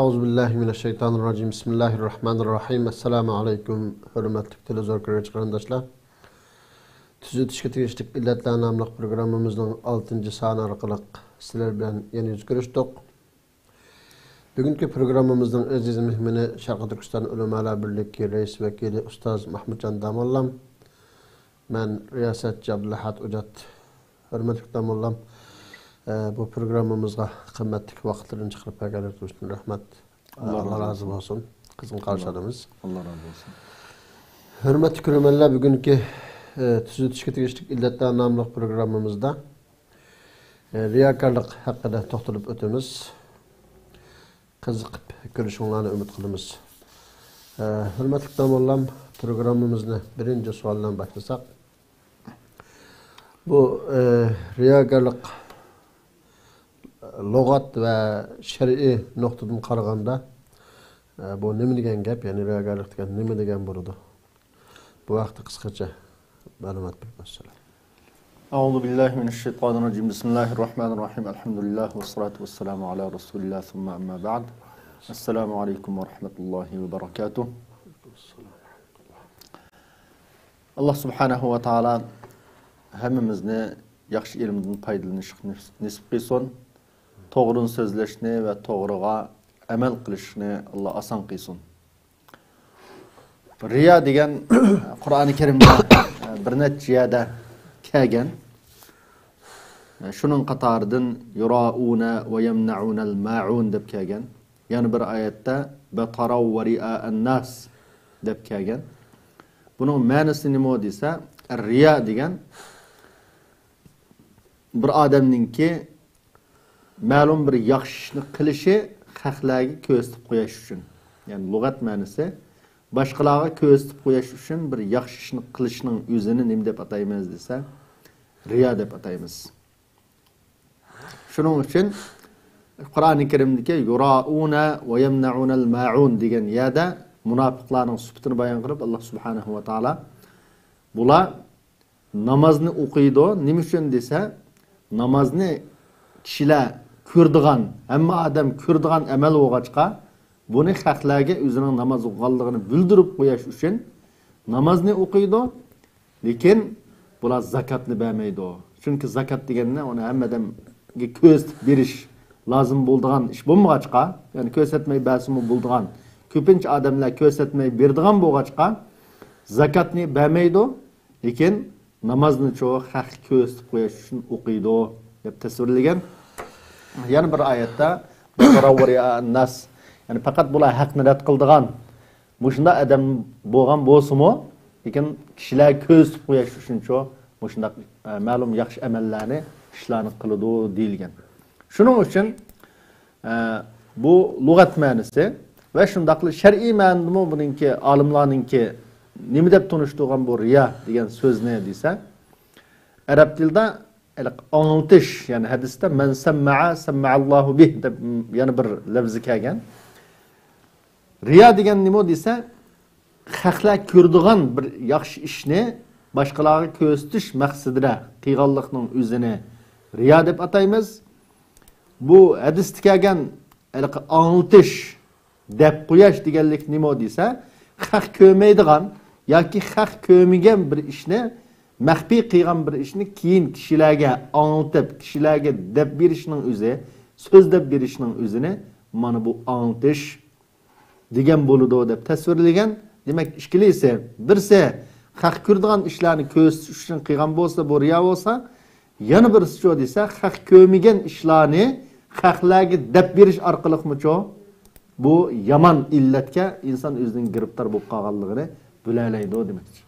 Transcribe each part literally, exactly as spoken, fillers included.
ئەئۇزۇ بىللاھى مىنەششەيتانىرراجىم. بىسمىللاھىرراھمانىرراھىم. ئەسسالامۇ ئەلەيكۇم، ھۆرمەتلىك تېلېۋىزور كۆرگۈچى قېرىنداشلار. تۈزىتىشكە تېگىشلىك ئىللەتلەر ناملىق پروگراممىمىزنىڭ ئالتىنچى سانى ئارقىلىق سىلەر بىلەن يەنە يۈز كۆرۈشتۇق. بۈگۈنكى پروگراممىمىزنىڭ ئەزىز مېھمىنى شەرقىي تۈركىستان ئۆلىمالار بىرلىكى رەئىس ۋەكىلى ئۇستاز مەھمۇتجان داموللام. مەن رىياسەتچى ئابدۇلئەھەد ئوجات. ھۆرمەتلىك داموللام، ئە، بۇ پروگراممىمىزغا قىممەتلىك ۋاقىتلىرىنى چىقىرىپ بەرگەنلىكى ئۈچۈن رەھمەت. ئاللا ئاللا رازى رازى بولسۇن. بولسۇن. قىزغىن قارشى ئالىمىز. ئاللا رازى بولسۇن. ھۆرمەتلىك كۆرۈرمەنلەر، بۈگۈنكى، ئە، تۈزىتىشكە تېگىشلىك ئىللەتلەر ناملىق پروگراممىمىزدا، ئە، رىياكارلىق ھەققىدە توختىلىپ ئۆتىمىز. قىزىقىپ كۆرۈشۈڭلارنى ئۈمىد قىلىمىز. ئە، ھۆرمەتلىك داموللام، پروگراممىمىزنى بىرىنچى سوئال بىلەن باشلىساق. بۇ، ئە، رىياكارلىق لۇغەت ۋە شەرئىي نۇقتىدىن قارىغاندا، ئە، بۇ نېمە دېگەن گەپ؟ يەنى رىياكارلىق دېگەن نېمە دېگەن بولىدۇ؟ بۇ ھەقتە قىسقىچە مەلۇمات بېرىپ ئۆتسىلە. أعوذ بالله من الشيطان الرجيم. بسم الله الرحمن الرحيم. الحمد لله والصلاة والسلام على رسول الله ثم أما بعد. السلام عليكم ورحمة الله وبركاته. ئاللا سۇبھانەھۇ ۋە تائالا ھەممىمىزنى ياخشى ئىلىمدىن پايدىلىنىشقا نېسىپ قىلسۇن. توغرىنى سۆزلەشنى ۋە توغرىغا ئەمەل قىلىشنى ئاللا ئاسان قىلسۇن. رىيا دېگەن قۇرئانى كەرىمدە بىر نەچچە يەردە كەلگەن. شۇنىڭ قاتارىدىن يۇرائۇنە ۋە يەمنەئۇنەل مائۇن دەپ كەلگەن. يەنە بىر ئايەتتە بەتەرەۋ ۋە رىئائەن ناس دەپ كەلگەن. بۇنىڭ مەنىسى نېمە دېسە، رىيا دېگەن بىر ئادەمنىڭكى مەلۇم بىر ياخشى ئىشنى قىلىشى خەقلەرگە كۆرسىتىپ قويۇش ئۈچۈن. يەنى لۇغەت مەنىسى، باشقىلارغا كۆرسىتىپ قويۇش ئۈچۈن بىر ياخشى ئىشنى قىلىشنىڭ ئۆزىنى نېمە دەپ ئاتايمىز دېسە، رىيا دەپ ئاتايمىز. شۇنىڭ ئۈچۈن قۇرئانى كەرىمدىكى يۇرائۇنە ۋە يەمنەئۇنەل مائۇن دېگەن يەردە مۇناپىقلارنىڭ سۈپىتىنى بايان قىلىپ، ئاللا سۇبھانەھۇ ۋە تائالا بۇلار نامازنى ئوقۇيدۇ. نېمە ئۈچۈن دېسە، نامازنى كىشىلەر كۆرىدىغان، ھەممە ئادەم كۆرىدىغان ئەمەل بولغاچقا، بۇنى خەقلەرگە ئۆزىنىڭ ناماز ئوقۇغانلىقىنى بىلدۈرۈپ قويۇش ئۈچۈن نامازنى ئوقۇيدۇ. لېكىن بۇلار زاكاتنى بەرمەيدۇ. چۈنكى زاكات دېگەننى ئۇنى ھەممە ئادەمگە كۆرسىتىپ بېرىش لازىم بولىدىغان ئىش بولمىغاچقا، يەنى كۆرسەتمەي بەرسىمۇ بولىدىغان، كۆپىنچە ئادەملەر كۆرسەتمەي بېرىدىغان بولغاچقا، زاكاتنى بەرمەيدۇ. لېكىن نامازنىچۇ خەققە كۆرسىتىپ قويۇش ئۈچۈن ئوقۇيدۇ، دەپ تەسۋىرلىگەن. يەنە بىر ئايەتتە، بەتەرەۋ ۋە رىئائەن ناس، يەنى پەقەت بۇلار ھەقنى رەت قىلىدىغان مۇشۇنداق ئادەم بولغان بولسىمۇ، لېكىن كىشىلەرگە كۆرسىتىپ قويۇش ئۈچۈنچۇ مۇشۇنداق، ئە، مەلۇم ياخشى ئەمەللەرنى، ئىشلارنى قىلىدۇ دېيىلگەن. شۇنىڭ ئۈچۈن، ئە، بۇ لۇغەت مەنىسى ۋە شۇنداقلا شەرئىي مەنىدىمۇ بۇنىڭكى، ئالىملارنىڭكى نېمە دەپ تونۇشتۇرغان بۇ رىيا دېگەن سۆزنى دېسە، ئەرەب تىلىدا ھېلىقى ئاڭلىتىش، يەنى ھەدىستە مەن سەممەئە سەممەئەللاھۇ بىھ دەپ يەنە بىر لەپزى كەلگەن. رىيا دېگەن نېمە دېسە، خەقلەر كۆرىدىغان بىر ياخشى ئىشنى باشقىلارغا كۆرسىتىش مەقسىتىدە قىلغانلىقنىڭ ئۆزىنى رىيا دەپ ئاتايمىز. بۇ ھەدىستە كەلگەن ھېلىقى ئاڭلىتىش، دەپ قويۇش دېگەنلىك نېمە دېسە، خەق كۆرمەيدىغان ياكى خەق كۆرمىگەن بىر ئىشنى، مەخپىي قىلغان بىر ئىشنى كېيىن كىشىلەرگە ئاڭلىتىپ، كىشىلەرگە دەپ بېرىشنىڭ ئۆزى، سۆزلەپ بېرىشنىڭ ئۆزىنى مانا بۇ ئاڭلىتىش دېگەن بولىدۇ، دەپ تەسۋىرلىگەن. دېمەك، ئىككىلىسى، بىرسى خەق كۆرىدىغان ئىشلارنى كۆرسىتىش ئۈچۈن قىلغان بولسا، بۇ رىيا بولسا، يەنە بىرسىچۇ دېسە، خەق كۆرمىگەن ئىشلارنى خەقلەرگە دەپ بېرىش ئارقىلىقمۇچۇ بۇ يامان ئىللەتكە ئىنسان ئۆزىنىڭ گىرىپتار بولۇپ قالغانلىقىنى بىلەلەيدۇ دېمەكچى.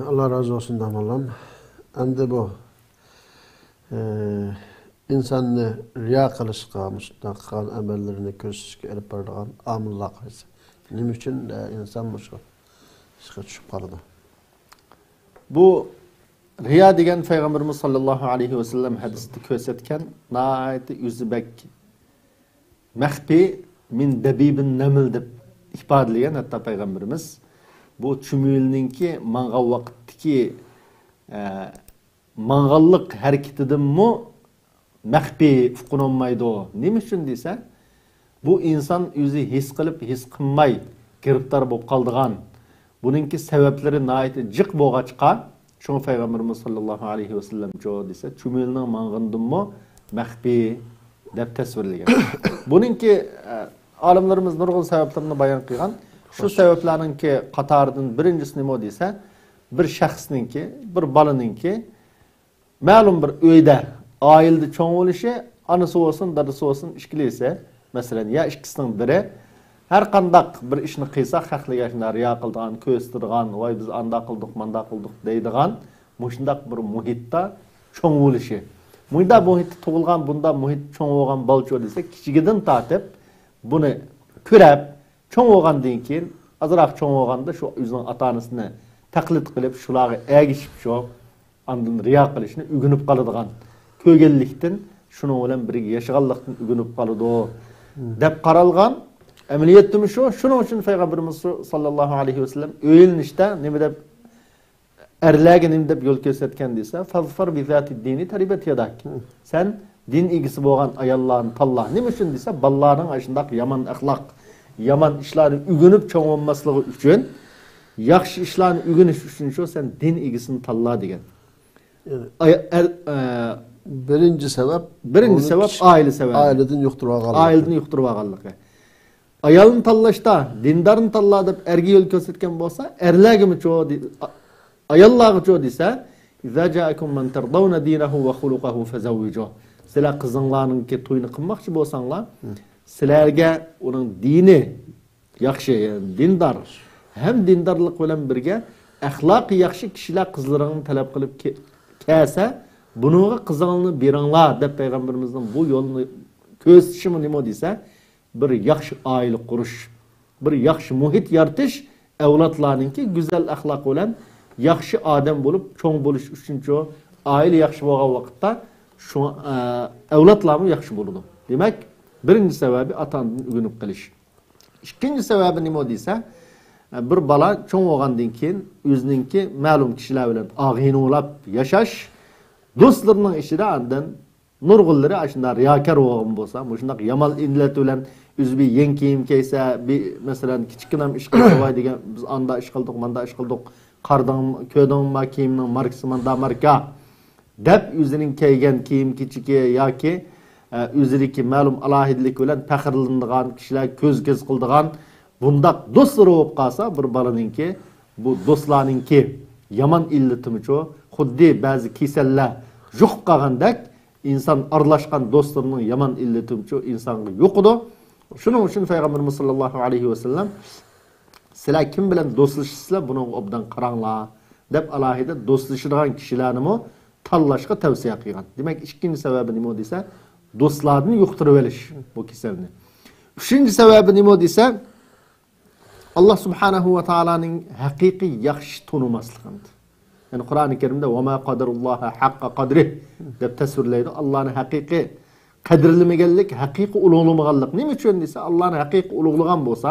ئاللا رازى بولسۇن، داموللام. ئەمدى بۇ، ئى، ئىنساننى رىيا قىلىشقا، مۇشۇنداق قىلغان ئەمەللىرىنى كۆرسىتىشكە ئېلىپ بارىدىغان ئامىللار قايسى؟ نېمە ئۈچۈن، ئى، ئىنسان مۇشۇ ئىشقا چۈشۈپ قالىدۇ؟ بۇ رىيا دېگەن پەيغەمبىرىمىز ساللاللاھۇ ئەلەيھى ۋەسەللەم ھەدىستە كۆرسەتكەن ناھايىتى ئۆزى بەك مەخپىي، مىن دەبىبىن نەمل دەپ ئىپادىلىگەن ھەتتا پەيغەمبىرىمىز. بۇ چۈمۈلىنىڭكى ماڭغان ۋاقىتتىكى، ئە، ماڭغانلىق ھەرىكىتىدىنمۇ مەخپىي ئۇقۇنالمايدۇ. نېمە ئۈچۈن دېسە، بۇ ئىنسان ئۆزى ھېس قىلىپ، ھېس قىلماي گىرىپتار بولۇپ قالىدىغان، بۇنىڭكى سەۋەبلىرى ناھايىتى جىق بولغاچقا، شۇڭا پەيغەمبىرىمىز ساللاللاھۇ ئەلەيھى ۋەسەللەمچۇ دېسە، چۈمۈلىنىڭ ماڭغىنىدىنمۇ مەخپىي دەپ تەسۋىرلىگەن. بۇنىڭكى، ئە، ئالىملىرىمىز نۇرغۇن سەۋەبلەرنى بايان قىلغان. شۇ سەۋەبلەرنىڭكى قاتارىدىن بىرىنچىسى نېمە دېسە، بىر شەخسنىڭكى، بىر بالىنىڭكى مەلۇم بىر ئۆيدە، ئائىلىدە چوڭ بولۇشى، ئانىسى بولسۇن، دادىسى بولسۇن، ئىككىلىسى، مەسىلەن، يا ئىككىسىنىڭ بىرى ھەر قانداق بىر ئىشنى قىلسا، خەقلەرگە شۇنداق رىيا قىلىدىغان، كۆرسىتىدىغان، ۋاي، بىز ئانداق قىلدۇق، مانداق قىلدۇق دەيدىغان مۇشۇنداق بىر مۇھىتتا چوڭ بولۇشى. مۇنداق مۇھىتتا تۇغۇلغان، بۇنداق مۇھىتتا چوڭ بولغان بالىچۇ دېسە، كىچىكىدىن تارتىپ بۇنى كۆرەپ، چوڭ بولغاندىن كېيىن، ئازراق چوڭ بولغاندا شۇ ئۆزىنىڭ ئاتا-ئانىسىنى تەقلىد قىلىپ، شۇلارغا ئەگىشىپ شۇ ئاندىن رىيا قىلىشنى ئۆگىنىپ قالىدىغان، كۆرگەنلىكتىن، شۇنىڭ بىلەن بىرگە ياشىغانلىقتىن ئۆگىنىپ قالىدۇ، دەپ قارالغان. ئەمەلىيەتتىمۇ شۇ. شۇنىڭ ئۈچۈن پەيغەمبىرىمىز ساللاللاھۇ ئەلەيھى ۋەسەللەم ئۆيلىنىشتە نېمە دەپ، ئەرلەرگە نېمە دەپ يول كۆرسەتكەن دېسە، فاظفر بذات الدين تربت يداك. سەن دىن ئىگىسى بولغان ئاياللارنى تاللا. نېمە ئۈچۈن دېسە، بالىلارنىڭ ئاشۇنداق يامان ئەخلاق، يامان ئىشلارنى ئۆگىنىپ چوڭ بولماسلىقى ئۈچۈن، ياخشى ئىشلارنى ئۆگىنىش ئۈچۈن شۇ سەن دىن ئىگىسىنى تاللا دېگەن. يەنى ئاي-، ئەر-، ئە، بىرىنچى سەۋەب، بىرىنچى سەۋەب ئائىلە سەۋەبى. ئائىلىدىن يۇقتۇرۇۋالغانلىقى. ئائىلىدىن يۇقتۇرۇۋالغانلىقى. ئايالنى تاللاشتا، دىندارنى تاللا دەپ ئەرگە يول كۆرسەتكەن بولسا، ئەرلەرگىمۇچۇ دې-، ئا-، ئاياللارغىچۇ دېسە، إذا جاءكم من ترضون دينه وخلقه فزوجوه. سىلەر قىزىڭلارنىڭكى تويىنى قىلماقچى بولساڭلار، سىلەرگە ئۇنىڭ دىنى ياخشى، يەنى دىندار، ھەم دىندارلىق بىلەن بىرگە ئەخلاقى ياخشى كىشىلەر قىزلىرىڭنى تەلەپ قىلىپ كە-، كەلسە، بۇنىڭغا قىزىڭلارنى بېرىڭلار، دەپ پەيغەمبىرىمىزنىڭ بۇ يولنى كۆرسىتىشىمۇ نېمە دېسە، بىر ياخشى ئائىلە قۇرۇش، بىر ياخشى مۇھىت يارىتىش، ئەۋلادلارنىڭكى گۈزەل ئەخلاق بىلەن ياخشى ئادەم بولۇپ چوڭ بولۇش ئۈچۈنچۇ، ئائىلە ياخشى بولغان ۋاقىتتا شۇ، ئە، ئەۋلادلارمۇ ياخشى بولىدۇ. دېمەك، بىرىنچى سەۋەبى ئاتا-ئانىدىن ئۆگىنىپ قېلىش. ئىككىنچى سەۋەبى نېمە دېسە، بىر بالا چوڭ بولغاندىن كېيىن ئۆزىنىڭكى مەلۇم كىشىلەر بىلەن ئاغىنىۋلاپ ياشاش، دوستلىرىنىڭ ئىچىدە ئاندىن نۇرغۇنلىرى ئاشۇنداق رىياكار بولغان بولسا، مۇشۇنداق يامان ئىللەت بىلەن ئۆزى بىر يېڭى كىيىم كىيسە، بىر، مەسىلەن، كىچىككىنەم ئىش قىلسا، ۋاي دېگەن، بىز ئاندا ئىش قىلدۇق، ماندا ئىش قىلدۇق، قارىدىڭ-، كۆردۈڭما كىيىمنىڭ ماركىسى ماندا ماركا، دەپ ئۆزىنىڭ كىيگەن كىيىم-كېچىكى ياكى، ئە، ئۆزىدىكى مەلۇم ئالاھىدىلىك بىلەن پەخىرلىنىدىغان، كىشىلەرگە كۆز-كۆز قىلىدىغان بۇنداق دوستلىرى بولۇپ قالسا، بىر بالىنىڭكى بۇ دوستلارنىڭكى يامان ئىللىتىمۇچۇ، خۇددى بەزى كېسەللەر يۇقۇپ قالغاندەك، ئىنسان ئارىلاشقان دوستلىرىنىڭ يامان ئىللىتىمۇچۇ ئىنسانغا يۇقىدۇ. شۇنىڭ ئۈچۈن پەيغەمبىرىمىز ساللاللاھۇ ئەلەيھى ۋەسەللەم، سىلەر كىم بىلەن دوستلىشىسىلەر، بۇنىڭغا ئوبدان قاراڭلار، دەپ ئالاھىدە دوستلىشىدىغان كىشىلەرنىمۇ تاللاشقا تەۋسىيە قىلغان. دېمەك، ئىككىنچى سەۋەبى نېمە دېسە، دوستلاردىن يۇقتۇرۇۋېلىش بۇ كېسەلنى. ئۈچىنچى سەۋەبى نېمە دېسە، ئاللا سۇبھانەھۇ ۋە تائالانىڭ ھەقىقىي ياخشى تونۇماسلىقىنى. يەنى قۇرئانى كەرىمدە «ۋەما قەدەرۇللاھە ھەققە قەدرىھ» دەپ تەسۋىرلەيدۇ. ئاللانى ھەقىقىي قەدىرلىمىگەنلىك، ھەقىقىي ئۇلۇغلىمىغانلىق. نېمە ئۈچۈن دېسە، ئاللانى ھەقىقىي ئۇلۇغلىغان بولسا،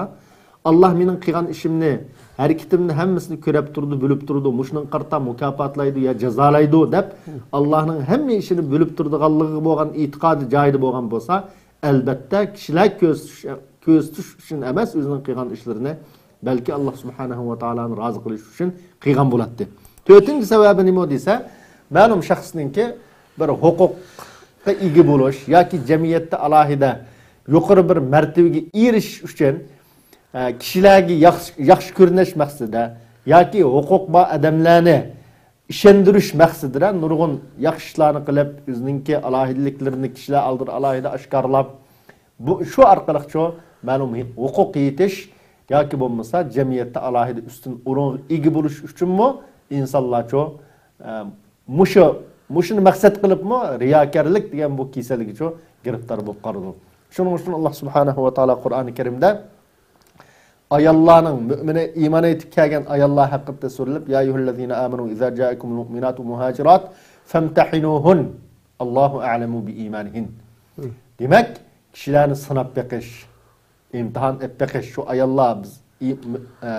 ئاللا مېنىڭ قىلغان ئىشىمنى، ھەرىكىتىمنى ھەممىسىنى كۆرەپ تۇرىدۇ، بىلىپ تۇرىدۇ، مۇشۇنىڭغا قارىتا مۇكاپاتلايدۇ يا جازالايدۇ دەپ، ئاللانىڭ ھەممە ئىشىنى بىلىپ تۇرىدىغانلىقىغا بولغان ئېتىقادى جايىدا بولغان بولسا، ئەلبەتتە، كىشىلەرگە كۆرسىتىش، كۆرسىتىش ئۈچۈن ئەمەس ئۆزىنىڭ قىلغان ئىشلىرىنى، بەلكى ئاللا سۇبھانەھۇ ۋە تائالانى رازى قىلىش ئۈچۈن قىلغان بولاتتى. تۆتىنچى سەۋەبى نېمە دېسە، مەلۇم شەخسنىڭكى بىر ھوقۇققا ئىگە بولۇش ياكى جەمئىيەتتە ئالاھىدە يۇقىرى بىر مەرتىۋىگە ئېرىشىش ئۈچۈن، ئە، كىشىلەرگە ياخشى، ياخشى كۆرۈنۈش مەقسىتىدە ياكى ھوقۇق بار ئادەملەرنى ئىشەندۈرۈش مەقسىتىدە نۇرغۇن ياخشى ئىشلارنى قىلىپ، ئۆزىنىڭكى ئالاھىدىلىكلىرىنى كىشىلەر ئالدىدا ئالاھىدە ئاشكارىلاپ، بۇ، شۇ ئارقىلىقچۇ مەلۇم ھوقۇق يېتىش ياكى بولمىسا جەمئىيەتتە ئالاھىدە ئۈستۈن ئورۇنغا ئىگە بولۇش ئۈچۈنمۇ ئىنسانلارچۇ، ئە، مۇشۇ، مۇشۇنى مەقسەت قىلىپمۇ رىياكارلىق دېگەن بۇ كېسەلگىچۇ گىرىپتار بولۇپ قالىدۇ. شۇنىڭ ئۈچۈن ئاللا سۇبھانەھۇ ۋە تائالا قۇرئانى كەرىمدە ئاياللارنىڭ، مۆمىنە، ئىمان ئېيتىپ كەلگەن ئاياللار ھەققىدە سۆزلەپ، يا أيها الذين آمنوا إذا جاءكم المؤمنات مهاجرات فامتحنوهن الله أعلم بإيمانهن. دېمەك، كىشىلەرنى سىناپ بېقىش، ئىمتىھان ئېلىپ بېقىش، شۇ ئاياللار بىز ئى-، ئە،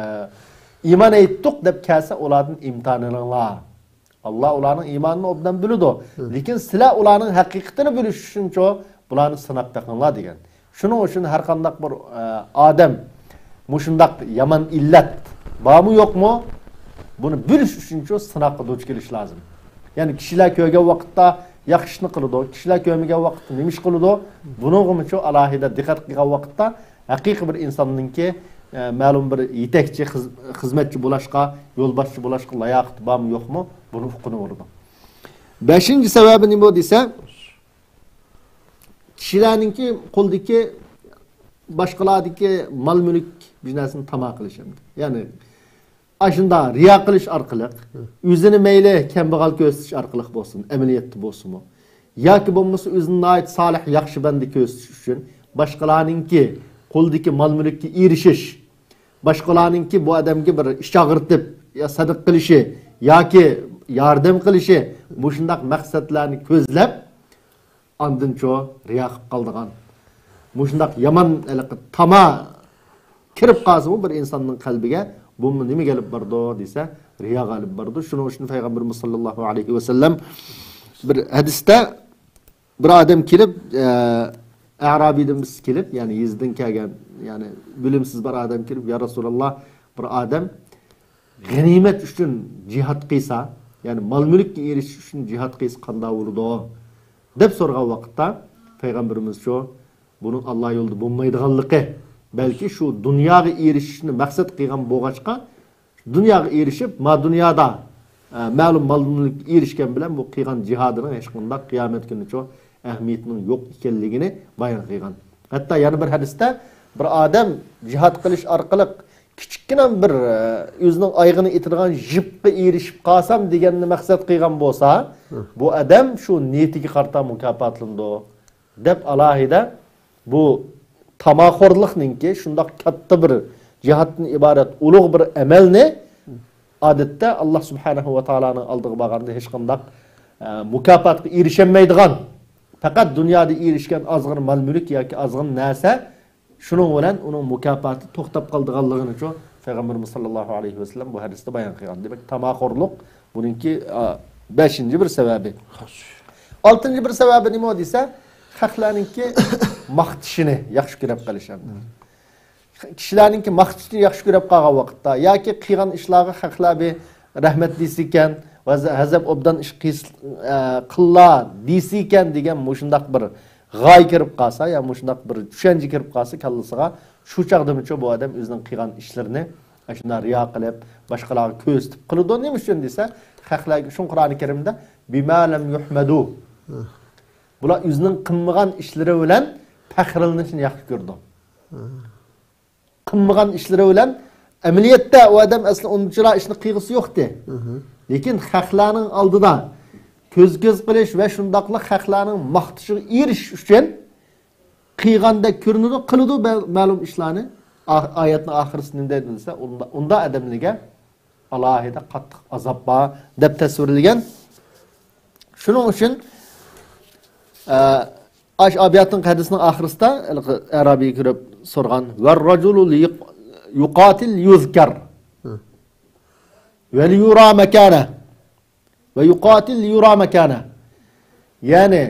ئىمان ئېيتتۇق دەپ كەلسە، ئۇلاردىن ئىمتىھان ئېلىڭلار. ئاللا ئۇلارنىڭ ئىمانىنى ئوبدان بىلىدۇ. لېكىن سىلەر ئۇلارنىڭ ھەقىقىتىنى بىلىش ئۈچۈنچۇ بۇلارنى سىناپ بېقىڭلار دېگەن. شۇنىڭ ئۈچۈن ھەر قانداق بىر، ئە، ئادەم مۇشۇنداق يامان ئىللەت بارمۇ يوقمۇ، بۇنى بىلىش ئۈچۈنچۇ سىناققا دۇچ كېلىش لازىم. يەنى كىشىلەر كۆرگەن ۋاقىتتا ياخشى ئىشنى قىلىدۇ، كىشىلەر كۆرمىگەن ۋاقىتتا نېمە ئىش قىلىدۇ، بۇنىڭغىمۇچۇ ئالاھىدە دىققەت قىلغان ۋاقىتتا ھەقىقىي بىر ئىنساننىڭكى، ئە، مەلۇم بىر يېتەكچى، خىز-، خىزمەتچى بولاشقا، يولباشچى بولاشقا لاياقىتى بارمۇ يوقمۇ، بۇنى ئۇققىنى بولىدۇ. بەشىنچى سەۋەبى نېمە دېسە، كىشىلەرنىڭكى قولىدىكى، باشقىلاردىكى مال-مۈلۈك، بىر نەرسىنى تاما قىلىش ئەمدى. يەنى ئاشۇنداق رىيا قىلىش ئارقىلىق، ئۆزىنى مەيلى كەمبەغەل كۆرسىتىش ئارقىلىق بولسۇن، ئەمەلىيەتتە بولسىمۇ، ياكى بولمىسا ئۆزىنى ناھايىتى سالىھ، ياخشى بەندە كۆرسىتىش ئۈچۈن باشقىلارنىڭكى قولىدىكى مال-مۈلۈككە ئېرىشىش، باشقىلارنىڭكى بۇ ئادەمگە بىر ئىچ ئاغرىتىپ، يا سەدىقە قىلىشى ياكى ياردەم قىلىشى، مۇشۇنداق مەقسەتلەرنى كۆزلەپ، ئاندىنچۇ رىيا قىلىپ قالىدىغان، مۇشۇنداق يامان ھېلىقى تاما كىرىپ قالسىمۇ بىر ئىنساننىڭ قەلبىگە، بۇمۇ نېمىگە ئېلىپ بارىدۇ دېسە، رىياغا ئېلىپ بارىدۇ. شۇنىڭ ئۈچۈن پەيغەمبىرىمىز ساللاللاھۇ ئەلەيھى ۋەسەللەم بىر ھەدىستە بىر ئادەم كېلىپ، ئە، ئەرابىيدىن بىرسى كېلىپ، يەنى يېزىدىن كەلگەن، يەنى بىلىمسىز بىر ئادەم كېلىپ، يا رەسۇلاللا، بىر ئادەم غەنىيمەت ئۈچۈن جىھاد قىلسا، يەنى مال-مۈلۈككە ئېرىشىش ئۈچۈن جىھاد قىلسا قانداق بولىدۇ؟ دەپ سورىغان ۋاقىتتا پەيغەمبىرىمىزچۇ، بۇنىڭ ئاللا يولىدا بولمايدىغانلىقى، بەلكى شۇ دۇنياغا ئېرىشىشنى مەقسەت قىلغان بولغاچقا، دۇنياغا ئېرىشىپ، ما دۇنيادا، ئە، مەلۇم مال-مۈلۈككە ئېرىشكەن بىلەن بۇ قىلغان جىھادىنىڭ ھېچقانداق قىيامەت كۈنىچۇ ئەھمىيىتىنىڭ يوق ئىكەنلىكىنى بايان قىلغان. ھەتتا يەنە بىر ھەدىستە بىر ئادەم جىھاد قىلىش ئارقىلىق كىچىككىنە بىر، ئە، ئۆزىنىڭ ئايىغىنى ئېتىدىغان يىپقا ئېرىشىپ قالسام دېگەننى مەقسەت قىلغان بولسا، بۇ ئادەم شۇ نىيىتىگە قارىتا مۇكاپاتلىنىدۇ، دەپ ئالاھىدە بۇ تاماخورلۇقنىڭكى شۇنداق كاتتا بىر جىھادتىن ئىبارەت ئۇلۇغ بىر ئەمەلنى ئادەتتە ئاللا سۇبھانەھۇ ۋە تائالانىڭ ئالدىغا بارغاندا ھېچقانداق، ئە، مۇكاپاتقا ئېرىشەلمەيدىغان، پەقەت دۇنيادا ئېرىشكەن ئازغىنە مال-مۈلۈك ياكى ئازغىنە نەرسە، شۇنىڭ بىلەن ئۇنىڭ مۇكاپاتى توختاپ قالىدىغانلىقىنىچۇ پەيغەمبىرىمىز ساللاللاھۇ ئەلەيھى ۋەسەللەم بۇ ھەدىستە بايان قىلغان. دېمەك، تاماخورلۇق بۇنىڭكى، ئا، بەشىنچى بىر سەۋەبى. ئالتىنچى بىر سەۋەبى نېمە دېسە، خەقلەرنىڭكى ماختىشىنى ياخشى كۆرۈپ قېلىش ئەمدى. كىشىلەرنىڭكى ماختىشىنى ياخشى كۆرۈپ قالغان ۋاقىتتا ياكى قىلغان ئىشلارغا خەقلەر بىر رەھمەت دېسىكەن، ۋە ھەزەپ ئوبدان ئىش قىلس-، ئە، قىللا دېسىكەن دېگەن مۇشۇنداق بىر غايە كىرىپ قالسا، يا مۇشۇنداق بىر چۈشەنچە كىرىپ قالسا كاللىسىغا، شۇ چاغدىمۇچۇ بۇ ئادەم ئۆزىنىڭ قىلغان ئىشلىرىنى ئاشۇنداق رىيا قىلىپ، باشقىلارغا كۆرسىتىپ قىلىدۇ. نېمە ئۈچۈن دېسە، خەقلەرگە شۇ قۇرئانى كەرىمدە، بىما لەم يۇھمەدۇ. بۇلار ئۆزىنىڭ قىلمىغان ئىشلىرى بىلەن پەخىرلىنىشنى ياخشى كۆرىدۇ. قىلمىغان ئىشلىرى بىلەن، ئەمەلىيەتتە ئۇ ئادەم ئەسلى ئۇنچىلا ئىشنى قىلغۇسى يوقتى. لېكىن خەقلەرنىڭ ئالدىدا كۆز-كۆز قىلىش ۋە شۇنداقلا خەقلەرنىڭ ماختىشىغا ئېرىشىش ئۈچۈن قىلغاندەك كۆرۈنىدۇ، قىلىدۇ مە-، مەلۇم ئىشلارنى. ئا-، ئايەتنىڭ ئاخىرىسى نېمە دەيدۇ دېسە، ئۇندا-، ئۇنداق ئادەملەرگە ئالاھىدە قاتتىق ئازاب بار، دەپ تەسۋىرلىگەن. شۇنىڭ ئۈچۈن، ئە، ئاش ئابياتنىڭ ھەدىسىنىڭ ئاخىرىسىدا، ھېلىقى ئەرابىي كىرىپ سورىغان، «ۋەررەجۇلۇ لىيۇق-، يۇقاتىل يۇزكەر ۋەلىيۇرا مەكانە ۋە يۇقاتىل لىيۇرا مەكانە.» يەنى،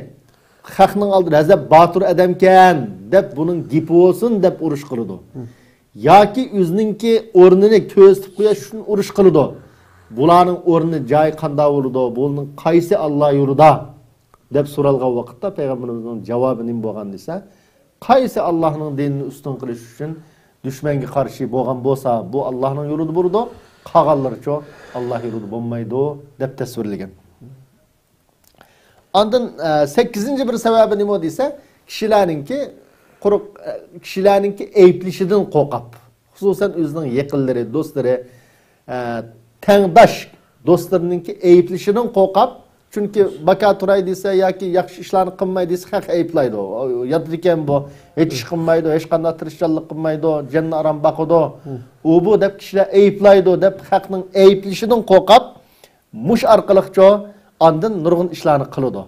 خەقنىڭ ئالدىدا ھەزەپ باتۇر ئادەمكەن، دەپ بۇنىڭ گېپى بولسۇن، دەپ ئۇرۇش قىلىدۇ. ياكى ئۆزىنىڭكى ئورنىنى كۆرسىتىپ قويۇش ئۈچۈن ئۇرۇش قىلىدۇ. بۇلارنىڭ ئورنى، جايى قانداق بولىدۇ؟ بۇنىڭ قايسى ئاللا يولىدا؟ دەپ سورالغان ۋاقىتتا پەيغەمبىرىمىزنىڭ جاۋابى نېمە بولغان دېسە، قايسى ئاللانىڭ دىنىنى ئۈستۈن قىلىش ئۈچۈن دۈشمەنگە قارشى بولغان بولسا، بۇ ئاللانىڭ يولىدا بولىدۇ، قالغانلىرىچۇ ئاللا يولىدا بولمايدۇ، دەپ تەسۋىرلىگەن. ئاندىن، ئە، سەككىزىنچى بىر سەۋەبى نېمە دېسە، كىشىلەرنىڭكى قۇرۇق، ئە، كىشىلەرنىڭكى ئەيىبلىشىدىن قورقۇپ، خۇسۇسەن ئۆزىنىڭ يېقىنلىرى، دوستلىرى، ئە، تەڭداش دوستلىرىنىڭكى ئەيىبلىشىدىن قورقۇپ، چۈنكى باكا تۇراي دېسە ياكى ياخشى ئىشلارنى قىلماي دېسە، خەق ئەيىبلەيدۇ. «ياتىدىكەن بۇ، ھېچ ئىش قىلمايدۇ، ھېچقانداق تىرىشچانلىق قىلمايدۇ، جېنىنى ئاران باقىدۇ، ئۇ بۇ» دەپ كىشىلەر ئەيىبلەيدۇ، دەپ خەقنىڭ ئەيىبلىشىدىن قورقۇپ، مۇشۇ ئارقىلىقچۇ ئاندىن نۇرغۇن ئىشلارنى قىلىدۇ.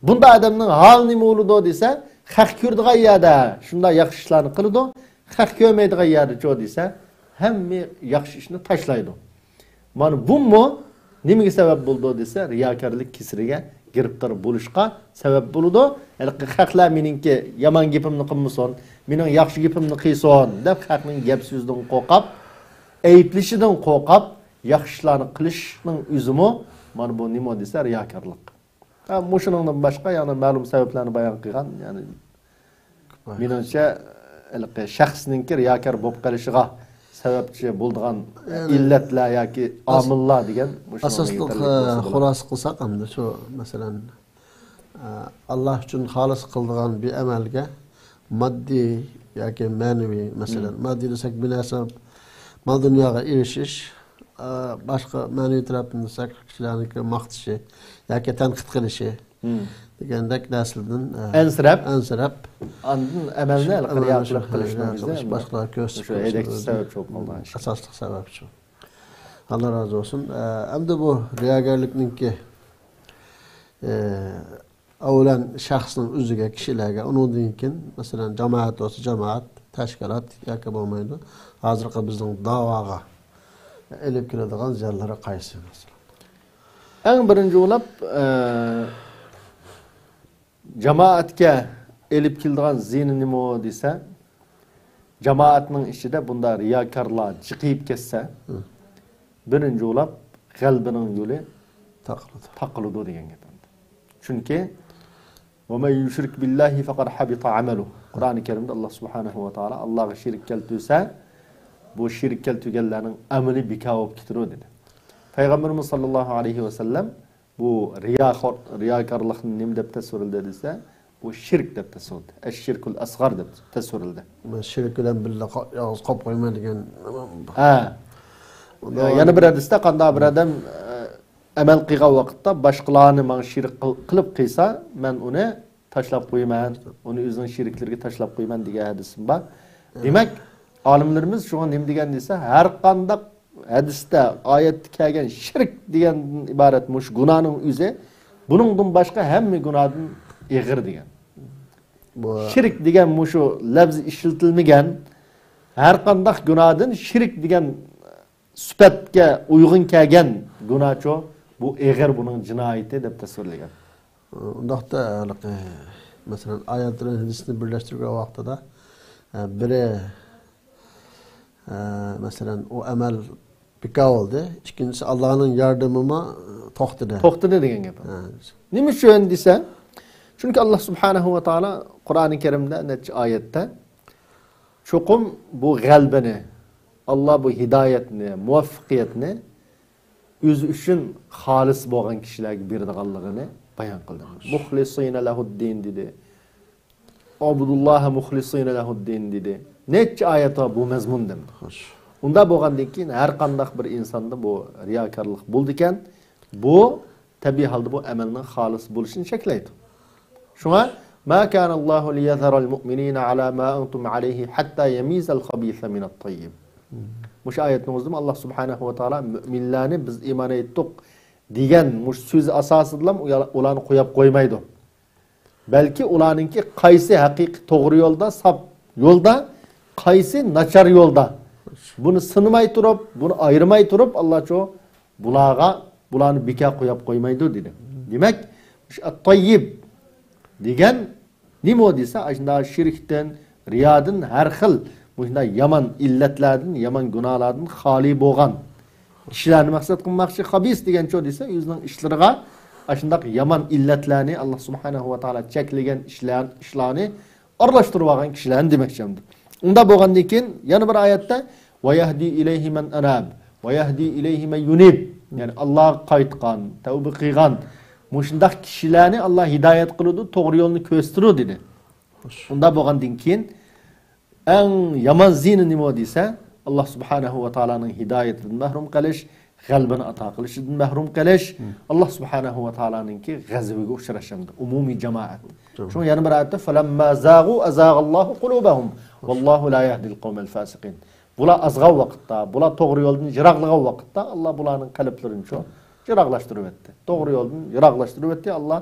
بۇنداق ئادەمنىڭ ھالى نېمە بولىدۇ دېسە، خەق كۆرىدىغان يەردە شۇنداق ياخشى ئىشلارنى قىلىدۇ، خەق كۆرمەيدىغان يەردىچۇ دېسە، ھەممە ياخشى ئىشنى تاشلايدۇ. مانا بۇمۇ نېمىگە سەۋەب بولىدۇ دېسە، رىياكارلىق كېسىلىگە گىرىپتار بولۇشقا سەۋەب بولىدۇ. ھېلىقى خەقلەر مېنىڭكى يامان گېپىمنى قىلمىسۇن، مېنىڭ ياخشى گېپىمنى قىلسۇن دەپ خەقنىڭ گەپ سۆزىدىن قورقۇپ، ئەيىبلىشىدىن قورقۇپ، ياخشى ئىشلارنى قىلىشنىڭ ئۆزىمۇ مانا بۇ نېمە دېسە رىياكارلىق. ھە، مۇشۇنىڭدىن باشقا يەنە مەلۇم سەۋەبلەرنى بايان قىلغان، يەنى مېنىڭچە، ھېلىقى شەخسنىڭكى رىياكار بولۇپ قېلىشىغا سەۋەبچى بولىدىغان يەنى ئىللەتلەر ياكى ئاس-، ئامىللار دېگەن مۇشۇنىڭغا ئاساسلىق، يېتەرلىك ھە، بولسا بولىدۇ. خۇلاسە قىلساق ئەمدى شۇ، مەسىلەن، ئە، ئاللا ئۈچۈن خالىس قىلىدىغان بىر ئەمەلگە ماددىي ياكى مەنىۋى، مەسىلەن، مم. ماددىي دېسەك، بىر نەرسە، مال دۇنياغا ئېرىشىش، ئە، باشقا مەنىۋى تەرەپتىن دېسەك، كىشىلەرنىڭكى ماختىشى ياكى تەنقىد قىلىشى مم. دېگەندەك نەرسىلەردىن، ئە، ئەنسىرەپ، ئەنسىرەپ، ئاندىن ئەمەلنى ھېلىقى ئەمەلنى رىياكارلىق شۇ، قىلىشنىڭ رىياكارلىق ئۆزى قىلىش، باشقىلارغا كۆرسىتىپ شۇ قويۇشنىڭ ھەيدەكچى ئۆزى سەۋەبچى بولۇپ قالىدۇ. ئاساسلىق سەۋەبچى. ئاللا رازى بولسۇن. ئە، ئەمدى بۇ رىياكارلىقنىڭكى، ئە، ئەۋۋەلەن شەخسنىڭ ئۆزىگە، كىشىلەرگە، ئۇنىڭدىن كېيىن، مەسىلەن، جامائەت بولسا جامائەت، تەشكىلات ياكى بولمايدۇ. ھازىرقى بىزنىڭ داۋاغا ئېلىپ كېلىدىغان زىيانلىرى قايسى، مەسىلەن؟ ئەڭ بىرىنچى بولۇپ، ئە، جامائەتكە ئېلىپ كېلىدىغان زىيىنى نېمە دېسە، جامائەتنىڭ ئىچىدە بۇنداق رىياكارلار جىقىيىپ كەتسە، ھە. بىرىنچى بولۇپ غەلىبىنىڭ يولى تاقىلىدۇ. تاقىلىدۇ دېگەن گەپ ئەمدى. چۈنكى، «وَمَن يُشْرِكْ بِاللَّهِ فَقَدْ حَبِطَ عَمَلُهُ». قۇرئانى كەرىمدە ئاللا سۇبھانەھۇ ۋە تائالا ئاللاغا شېرىك كەلتۈرسە، بۇ شېرىك كەلتۈرگەنلەرنىڭ ئەمىلى بىكار بولۇپ كېتىدۇ دېدى. پەيغەمبىرىمىز ساللاللاھۇ ئەلەيھى ۋەسەللەم بۇ رىياخور-، رىياكارلىقنى نېمە دەپ تەسۋىرلىدى دېسە، بۇ شىرك دەپ تەسۋىرلىدى. ئەششىركۇل ئەسغار دەپ تەسۋىرلىدى. مەن شىرك بىلەن بىللە قا-، يالغۇز قويۇپ قويىمەن دېگەن. ھە. ئۇندا يەنە بىر ھەدىستە، قانداق بىر ئادەم، ئە، ئەمەل قىلغان ۋاقىتتا، باشقىلارنى ماڭا شېرىك قىل-، قىلىپ قىلسا، مەن ئۇنى تاشلاپ قويىمەن، ئۇنى ئۆزىنىڭ شېرىكلىرىگە تاشلاپ قويىمەن دېگەن ھەدىسىم بار. دېمەك، ئالىملىرىمىز شۇڭا نېمە دېگەن دېسە، ھەر قانداق ھەدىستە، ئايەتتە كەلگەن شىرك دېگەندىن ئىبارەت مۇشۇ گۇناھنىڭ ئۆزى، بۇنىڭدىن باشقا ھەممە گۇناھدىن ئېغىر دېگەن. بۇ شىرك دېگەن مۇشۇ لەپز ئىشلىتىلمىگەن، ھەر قانداق گۇناھدىن شىرك دېگەن سۈپەتكە ئۇيغۇن كەلگەن گۇناھچۇ، بۇ ئېغىر بۇنىڭ جىنايىتى دەپ تەسۋىرلىگەن. ئۇنداقتا، ھېلىقى، مەسىلەن، ئايەت بىلەن ھەدىسنى بىرلەشتۈرگەن ۋاقتىدا، ئە، بىرى، ئە، مەسىلەن، ئۇ ئەمەل بىكار بولدى. ئىككىنچىسى، ئاللانىڭ ياردىمىمۇ توختىدى. توختىدى دېگەن گەپ. ھە. نېمە ئۈچۈن دېسە، چۈنكى ئاللا سۇبھانەھۇ ۋە تائالا قۇرئانى كەرىمدە نەچچە ئايەتتە چوقۇم بۇ غەلىبىنى، ئاللا بۇ ھىدايەتنى، مۇۋەپپەقىيەتنى ئۆزى ئۈچۈن خالىس بولغان كىشىلەرگە بېرىدىغانلىقىنى بايان قىلدى. «مۇخلىسىنە لەھۇددىن» دېدى. «ئەبۇدۇللاھە مۇخلىسىنە لەھۇددىن» دېدى. نەچچە ئايەت بار بۇ مەزمۇندا. خوش. ئۇنداق بولغاندىن كېيىن، ھەر قانداق بىر ئىنساندا بۇ رىياكارلىق بولىدىكەن، بۇ تەبىئىي ھالدا بۇ ئەمەلنىڭ خالىس بولۇشىنى چەكلەيدۇ. شۇڭا، «ما كان الله ليذر المؤمنين على ما أنتم عليه حتى يميز الخبيث من الطيب». مۇشۇ ئايەتنىڭ ئۆزىدىمۇ ئاللا سۇبھانەھۇ ۋە تائالا مۆمىنلەرنى بىز ئىمان ئېيتتۇق دېگەن مۇشۇ سۆزى ئاساسىدىلا ئۇلارنى قويۇپ قويمايدۇ. بەلكى ئۇلارنىڭكى قايسى ھەقىقىي توغرا يولدا، ساپ يولدا، قايسى ناچار يولدا، بۇنى سىنىماي تۇرۇپ، بۇنى ئايرىماي تۇرۇپ، ئاللاچۇ بۇلارغا، بۇلارنى بىكار قويۇپ قويمايدۇ دېدى. دېمەك، مۇشۇ ئەت-تاييىب دېگەن نېمە دېسە، ئاشۇنداق شىركتىن، رىيادىن، ھەر خىل مۇشۇنداق يامان ئىللەتلەردىن، يامان گۇناھلاردىن خالىي بولغان كىشىلەرنى مەقسەت قىلماقچى. خابىس دېگەنچۇ دېسە، ئۆزىنىڭ ئىشلىرىغا ئاشۇنداق يامان ئىللەتلەرنى، ئاللا سۇبھانەھۇ ۋە تائالا چەكلىگەن ئىشلار-، ئىشلارنى ئارىلاشتۇرۇۋالغان كىشىلەرنى دېمەكچى ئەمدى. ئۇنداق بولغاندىن كېيىن يەنە بىر ئايەتتە، «ۋە يەھدى ئىلەيھى مەن ئەناب، ۋە يەھدى ئىلەيھى مەن يۇنىب». يەنى ئاللاغا قايتقان، تەۋبە قىلغان، مۇشۇنداق كىشىلەرنى ئاللا ھىدايەت قىلىدۇ، توغرا يولنى كۆرسىتىدۇ دېدى. ئۇنداق بولغاندىن كېيىن ئەڭ يامان زىيىنى نېمە دېسە، ئاللا سۇبھانەھۇ ۋە تائالانىڭ ھىدايىتىدىن مەھرۇم قېلىش، غەلىبىنى ئاتا قىلىشىدىن مەھرۇم قېلىش، مم. ئاللا سۇبھانەھۇ ۋە تائالانىڭكى غەزىپىگە ئۇچراش ئەمدى، ئومۇمىي جامائەت. جامائەت. شۇڭا يەنە بىر ئايەتتە، «فەلەمما زاغۇ ئازاغاللاھۇ قۇلۇبەھۇم، ۋاللاھۇ لا يەھدىل قەۋمەل فاسىقىن». بۇلار ئازغان ۋاقىتتا، بۇلار توغرا يولدىن يىراقلىغان ۋاقىتتا، ئاللا بۇلارنىڭ قەلبلىرىنى شۇ يىراقلاشتۇرۇۋەتتى. توغرا يولدىن يىراقلاشتۇرۇۋەتتى. ئاللا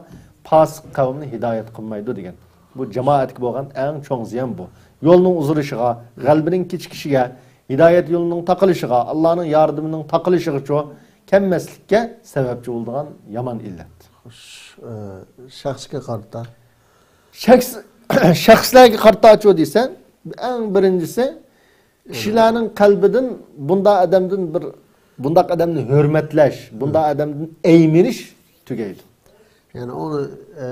پاسىق قەۋمنى ھىدايەت قىلمايدۇ دېگەن. بۇ جامائەتكە بولغان ئەڭ چوڭ زىيان بۇ. يولنىڭ ئۇزىرىشىغا، غەلىبىنىڭ كېچىكىشىگە، ھىدايەت يولىنىڭ تاقىلىشىغا، ئاللانىڭ ياردىمىنىڭ تاقىلىشىغىچۇ كەلمەسلىككە سەۋەبچى بولىدىغان يامان ئىللەت. ئە، شەخسكە قارىتا. شەخس، شەخسلەرگە قارىتاچۇ دېسە، ئەڭ بىرىنچىسى، كىشىلەرنىڭ قەلبىدىن بۇنداق ئادەمدىن بىر، بۇنداق ئادەمنى ھۆرمەتلەش، بۇنداق ئادەمدىن ئەيمىنىش تۈگەيدۇ. يەنى ئۇنى، ئە،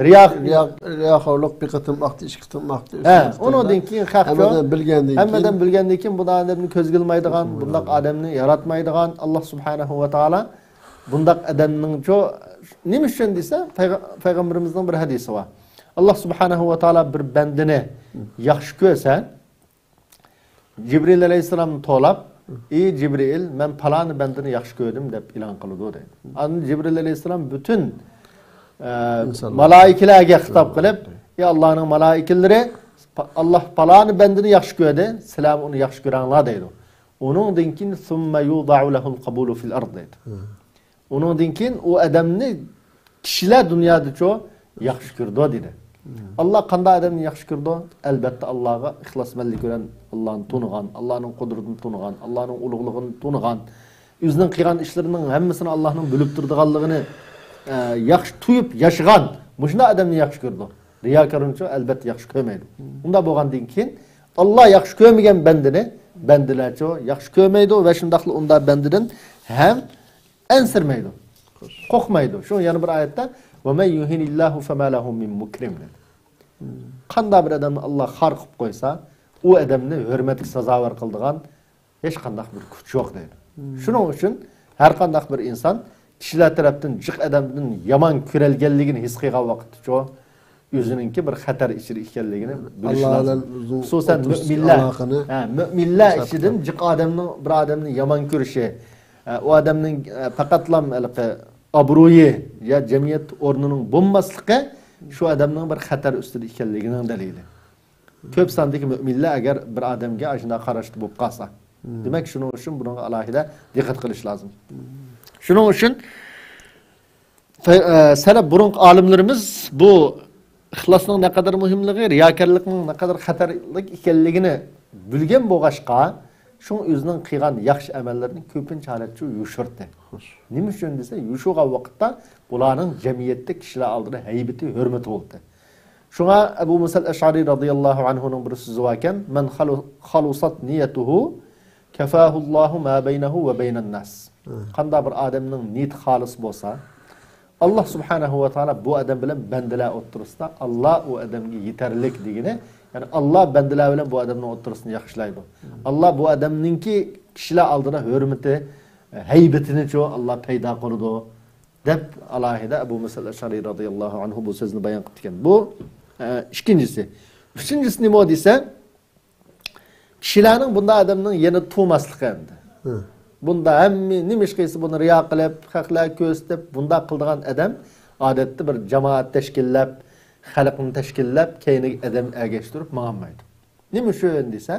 رىيا، رىيا، رىياخورلۇق بىر قېتىم باقتى، ئىككى قېتىم باقتى، ھە، ئۈچىنچى قېتىمدا ئۇنىڭدىن كېيىن خەق ھەممىدىن بىلگەندىن كېيىن، ھەممىدىن بىلگەندىن كېيىن بۇنداق ئادەمنى كۆزگە ئىلمايدىغان، بۇنداق ئادەمنى ياراتمايدىغان، ئاللا سۇبھانەھۇ ۋە تائالا بۇنداق ئادەمنىڭچۇ نېمە ئۈچۈن دېسە، پەيغە-، پەيغەمبىرىمىزنىڭ بىر ھەدىسى بار. ئاللا سۇبھانەھۇ ۋە تائالا بىر بەندىنى ياخشى كۆرسە، جىبرىل ئەلەيھىسسالامنى تولاپ، ئى جىبرىل، مەن پالانى بەندىنى ياخشى كۆردۈم دەپ ئېلان قىلىدۇ دەيدۇ. ئاندىن جىبرىل ئەلەيھىسسالام بۈتۈن، ئە، مالائىكىلەرگە خىتاب قىلىپ، ئى ئاللانىڭ مالائىكىلىرى، پا-، ئاللا پالانى بەندىنى ياخشى كۆردى، سىلەرمۇ ئۇنى ياخشى كۆرەڭلار دەيدۇ. ئۇنىڭدىن كېيىن، ثم يوضع له القبول في الأرض دەيدۇ. ئۇنىڭدىن كېيىن ئۇ ئادەمنى كىشىلەر دۇنيادىچۇ ياخشى كۆرىدۇ دېدى. ئاللا قانداق ئادەمنى ياخشى كۆرىدۇ؟ ئەلبەتتە، ئاللاغا ئىخلاسمەنلىك بىلەن ئاللانى تونۇغان، ئاللانىڭ قۇدرىتىنى تونۇغان، ئاللانىڭ ئۇلۇغلۇقىنى تونۇغان، ئۆزىنىڭ قىلغان ئىشلىرىنىڭ ھەممىسىنى ئاللانىڭ بىلىپ تۇرىدىغانلىقىنى، ئە، ياخشى تۇيۇپ ياشىغان مۇشۇنداق ئادەمنى ياخشى كۆرىدۇ. رىياكارنىچۇ ئەلبەتتە ياخشى كۆرمەيدۇ. ئۇنداق بولغاندىن كېيىن ئاللا ياخشى كۆرمىگەن بەندىنى بەندىلەرچۇ ياخشى كۆرمەيدۇ ۋە شۇنداقلا ئۇنداق بەندىدىن ھەم ئەنسىرىمەيدۇ، قورقمايدۇ. شۇڭا يەنە بىر ئايەتتە، ومن يهن الله فما له من مكرم دېدى. قانداق بىر ئادەمنى ئاللا خار قىلىپ قويسا، ئۇ ئادەمنى ھۆرمەتكە سازاۋەر قىلىدىغان ھېچقانداق بىر كۈچ يوق دەيدۇ. شۇنىڭ ئۈچۈن ھەر قانداق بىر ئىنسان كىشىلەر تەرەپتىن جىق ئادەمدىن يامان كۆرەلگەنلىكىنى ھېس قىلغان ۋاقىتتىچۇ، ئۆزىنىڭكى بىر خەتەر ئىچىدە ئىكەنلىكىنى بىلىش لازىم. خۇسۇسەن مۆمىنلەر، ھە، مۆمىنلەر ئىچىدىن جىق ئادەمنىڭ بىر ئادەمنى يامان كۆرۈشى، ھە، ئۇ ئادەمنىڭ، ھە، پەقەتلا ھېلىقى ئابرۇيى يا جەمئىيەت ئورنىنىڭ بولماسلىقى شۇ ئادەمنىڭ بىر خەتەر ئۈستىدە ئىكەنلىكىنىڭ دەلىلى. كۆپ ساندىكى مۆمىنلەر ئەگەر بىر ئادەمگە ئاشۇنداق قاراشتا بولۇپ قالسا، دېمەك، شۇنىڭ ئۈچۈن بۇنىڭغا ئالاھىدە دىققەت قىلىش لازىم. شۇنىڭ ئۈچۈن فە-، ئە، سەلەپ بۇرۇنقى ئالىملىرىمىز بۇ ئىخلاسنىڭ نەقەدەر مۇھىملىقى، رىياكارلىقنىڭ نەقەدەر خەتەرلىك ئىكەنلىكىنى بىلگەن بولغاچقا، شۇڭا ئۆزىنىڭ قىلغان ياخشى ئەمەللىرىنى كۆپىنچە ھالەتتە يوشۇرتتى. نېمە ئۈچۈن دېسە، يوشۇرغان ۋاقىتتا بۇلارنىڭ جەمئىيەتتە كىشىلەر ئالدىدا ھەيبىتى، ھۆرمىتى بولدى. شۇڭا ئەبۇ مۇسەل ئەشئەرى رازىياللاھۇ ئەنھۇنىڭ بىر سۆزى باركەن، من خلصت نيته كفاه الله ما بينه وبين الناس. قانداق بىر ئادەمنىڭ نىيىتى خالىس بولسا، ئاللا سۇبھانەھۇ ۋە تائالا بۇ ئادەم بىلەن بەندىلەر ئوتتۇرىسىدا ئاللا ئۇ ئادەمگە يېتەرلىك دېگىنى، يەنى ئاللا بەندىلەر بىلەن بۇ ئادەمنىڭ ئوتتۇرىسىنى ياخشىلايدۇ. ئاللا بۇ ئادەمنىڭكى كىشىلەر ئالدىدا ھۆرمىتى، ھەيبىتىنىچۇ ئاللا پەيدا قىلىدۇ، دەپ ئالاھىدە ئەبۇ مۇسەل ئەشئەرى رازىياللاھۇ ئەنھۇ بۇ سۆزنى بايان قىلىپتىكەن. بۇ، ئە، ئىككىنچىسى. ئۈچىنچىسى نېمە دېسە، كىشىلەرنىڭ بۇنداق ئادەمنىڭ يەنە تۇماسلىقى ئەمدى. بۇنداق ھەممە نېمە ئىش قىلسا بۇنى رىيا قىلىپ، خەقلەرگە كۆرسىتىپ، بۇنداق قىلىدىغان ئادەم ئادەتتە بىر جامائەت تەشكىللەپ، خەلقنى تەشكىللەپ، كەينىگە ئادەم ئەگەشتۈرۈپ ماڭالمايدۇ. نېمە ئۈچۈن دېسە،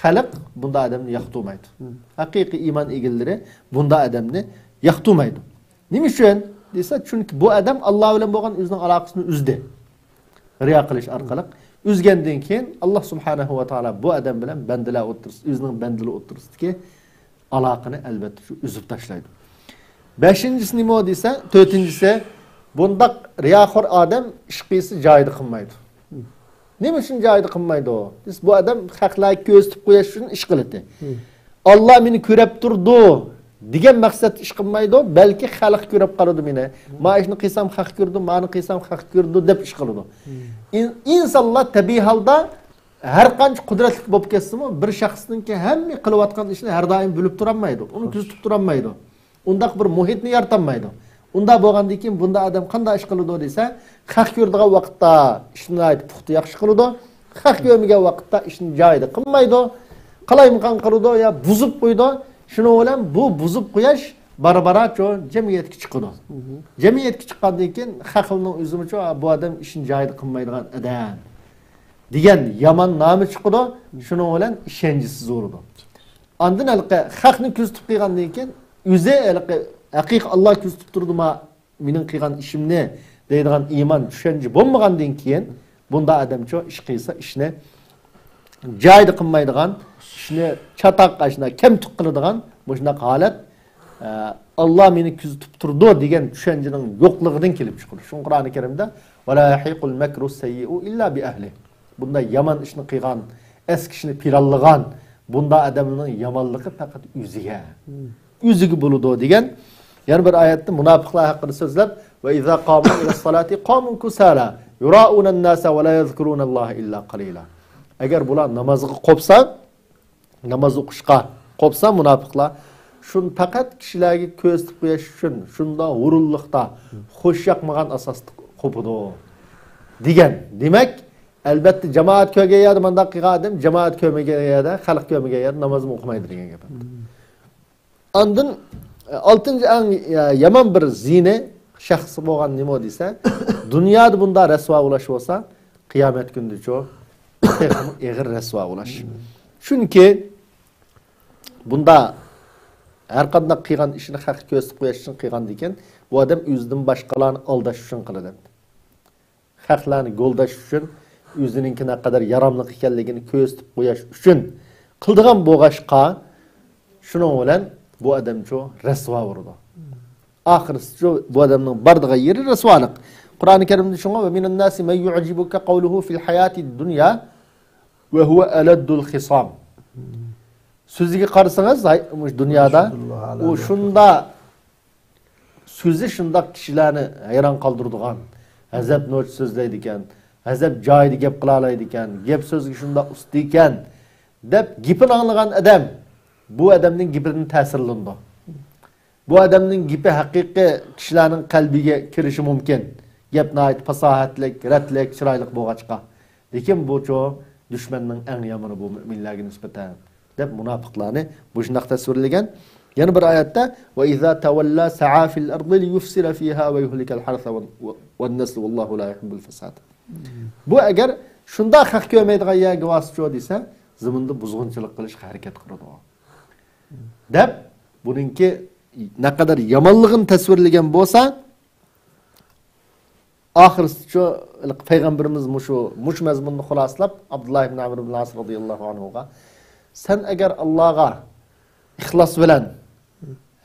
خەلق بۇنداق ئادەمنى ياقتۇرمايدۇ. ھەقىقىي ئىمان ئىگىلىرى بۇنداق ئادەمنى ياقتۇرمايدۇ. نېمە ئۈچۈن دېسە، چۈنكى بۇ ئادەم ئاللا بىلەن بولغان ئۆزىنىڭ ئالاقىسىنى ئۈزدى. رىيا قىلىش ئارقىلىق ئۈزگەندىن كېيىن، ئاللا سۇبھانەھۇ ۋە تائالا بۇ ئادەم بىلەن بەندىلەر ئوتتۇرىسىدا، ئۆزىنىڭ بەندىلىرى ئوتتۇرىسىدىكى ئالاقىنى ئەلۋەتتە شۇ ئۈزۈپ تاشلايدۇ. بەشىنچىسى نېمە دېسە، تۆتىنچىسى، بۇنداق رىياخور ئادەم ئىش قىلسا جايىدا قىلمايدۇ. نېمە ئۈچۈن جايىدا قىلمايدۇ دېسە، بۇ ئادەم خەقلەرگە كۆرسىتىپ قويۇش ئۈچۈن ئىش قىلىدۇ. ئاللا مېنى كۆرۈپ تۇرىدۇ دېگەن مەقسەتتە ئىش قىلمايدۇ، بەلكى خەلق كۆرۈپ قالىدۇ مېنى. ما ئىشنى قىلسام خەق كۆرىدۇ، مانى قىلسام خەق كۆرىدۇ دەپ ئىش قىلىدۇ. ئىن-، ئىنسانلار تەبىئىي ھالدا ھەر قانچە قۇدرەتلىك بولۇپ كەتسىمۇ، بىر شەخسنىڭكى ھەممە قىلىۋاتقان ئىشىنى ھەر دائىم بىلىپ تۇرالمايدۇ، ئۇنى كۆزىتىپ تۇرالمايدۇ. ئۇنداق بىر مۇھىتنى يارىتالمايدۇ. ئۇنداق بولغاندىن كېيىن بۇنداق ئادەم قانداق ئىش قىلىدۇ دېسە، خەق كۆرىدىغان ۋاقىتتا ئىشنى ناھايىتى پۇختا ياخشى قىلىدۇ. خەق كۆرمىگەن ۋاقىتتا ئىشنى جايىدا قىلمايدۇ. قالايمىقان قىلىدۇ يا بۇزۇپ قويىدۇ. شۇنىڭ بىلەن بۇ بۇزۇپ قويۇش بارا-بارا شۇ جەمئىيەتكە چىقىدۇ. جەمئىيەتكە چىققاندىن كېيىن خەقنىڭ ئۆزىمۇچۇ، بۇ ئادەم ئىشىنى جايىدا قىلمايدىغان ئادەم دېگەن يامان نامى چىقىدۇ. شۇنىڭ بىلەن ئىشەنچىسىز بولىدۇ. ئاندىن ھېلىقى خەقنى كۆزىتىپ قىلغاندىن كېيىن، ئۆزى ھېلىقى ھەقىقىي ئاللا كۆزىتىپ تۇرىدۇما مېنىڭ قىلغان ئىشىمنى دەيدىغان ئىمان، چۈشەنچە بولمىغاندىن كېيىن، بۇنداق ئادەمچۇ ئىش قىلسا، ئىشنى جايىدا قىلمايدىغان، ئىشنى چاتاق، ئاشۇنداق كەمتۈك قىلىدىغان مۇشۇنداق ھالەت، ئە، ئاللا مېنى كۆزىتىپ تۇرىدۇ دېگەن چۈشەنچىنىڭ يوقلۇقىدىن كېلىپ چىقىدۇ. شۇڭا قۇرئانى كەرىمدە، «ولا يحيق المكر السيء إلا بأهله». بۇنداق يامان ئىشنى قىلغان، ئەسكى ئىشنى پىلانلىغان بۇنداق ئادەمنىڭ يامانلىقى پەقەت ئۆزىگە، ئۆزىگە بولىدۇ دېگەن. يەنە بىر ئايەتتە مۇناپىقلار ھەققىدە سۆزلەپ، «وإذا قاموا إلى الصلاة قاموا كسالى يراءون الناس ولا يذكرون الله إلا قليلا». ئەگەر بۇلار نامازغا قوپسا، ناماز ئوقۇشقا قوپسا مۇناپىقلار، شۇن پەقەت كىشىلەرگە كۆرسىتىپ قويۇش ئۈچۈن شۇنداق ھۇرۇنلۇقتا، خۇش ياقمىغان ئاساستا قوپىدۇ دېگەن. دېمەك، ئەلبەتتە، جامائەت كۆرگەن يەردە مۇنداق قىلغان ئادەم جامائەت كۆرمىگەن يەردە، خەلق كۆرمىگەن يەردە نامازمۇ ئوقۇمايدۇ دېگەن گەپ. ئاندىن، ئە، ئالتىنچى ئەڭ، ئە، يامان بىر زىيىنى شەخسى بولغان نېمە دېسە، دۇنيادا بۇنداق رەسۋا بولۇش بولسا، قىيامەت كۈنىدىچۇ تېخىمۇ ئېغىر رەسۋا بولۇش. چۈنكى بۇندا ھەر قانداق قىلغان ئىشىنى خەققە كۆرسىتىپ قويۇش ئۈچۈن قىلغاندىكىن، بۇ ئادەم ئۆزىدىن باشقىلارنى ئالداش ئۈچۈن قىلىدۇ. خەقلەرنى گولداش ئۈچۈن، ئۆزىنىڭكى نەقەدەر ياراملىق ئىكەنلىكىنى كۆرسىتىپ قويۇش ئۈچۈن قىلىدىغان بولغاچقا، شۇنىڭ بىلەن بۇ ئادەمچۇ رەسۋا بولىدۇ. ئاخىرسىچۇ بۇ ئادەمنىڭ بارىدىغان يېرى رەسۋالىق. قۇرئانى كەرىمدە شۇڭا، «ومن الناس من يعجبك قوله في الحياة الدنيا وهو ألد الخصام». سۆزىگە قارىسىڭىز، ھاي، مۇشۇ دۇنيادا ئۇ شۇنداق سۆزى شۇنداق كىشىلەرنى ھەيران قالدۇرىدىغان، غەزەپ نوچى سۆزلەيدىكەن، غەزەپ جايىدا گەپ قىلالايدىكەن، گەپ سۆزگە شۇنداق ئۇستا ئىكەن، دەپ گېپىنى ئاڭلىغان ئادەم بۇ ئادەمنىڭ گېپىدىن تەسىرلىنىدۇ. بۇ ئادەمنىڭ گېپى ھەقىقىي كىشىلەرنىڭ قەلبىگە كىرىشى مۇمكىن. گەپ ناھايىتى پاساھەتلىك، رەتلىك، چىرايلىق بولغاچقا. لېكىن بۇچۇ دۈشمەننىڭ ئەڭ يامىنى بۇ مۆمىنلەرگە نىسبەتەن، دەپ مۇناپىقلارنى مۇشۇنداق تەسۋىرلىگەن. يەنە بىر ئايەتتە، «وإذا تولى سعى في الأرض ليفسد فيها ويهلك الحرث والنسل والله لا يحب الفساد». بۇ ئەگەر شۇنداق خەق كۆرمەيدىغان يەرگە بارسىچۇ دېسە، زېمىندا بۇزغۇنچىلىق قىلىشقا ھەرىكەت قىلىدۇ، دەپ بۇنىڭكى نەقەدەر يامانلىقىنى تەسۋىرلىگەن بولسا، ئاخىرسىچۇ پەيغەمبىرىمىز مۇشۇ، مۇشۇ مەزمۇننى خۇلاسىلاپ، ئابدۇللا ئىبن ئەمر ئىبن ئاس رازىياللاھۇ ئەنھۇغا، سەن ئەگەر ئاللاغا ئىخلاس بىلەن،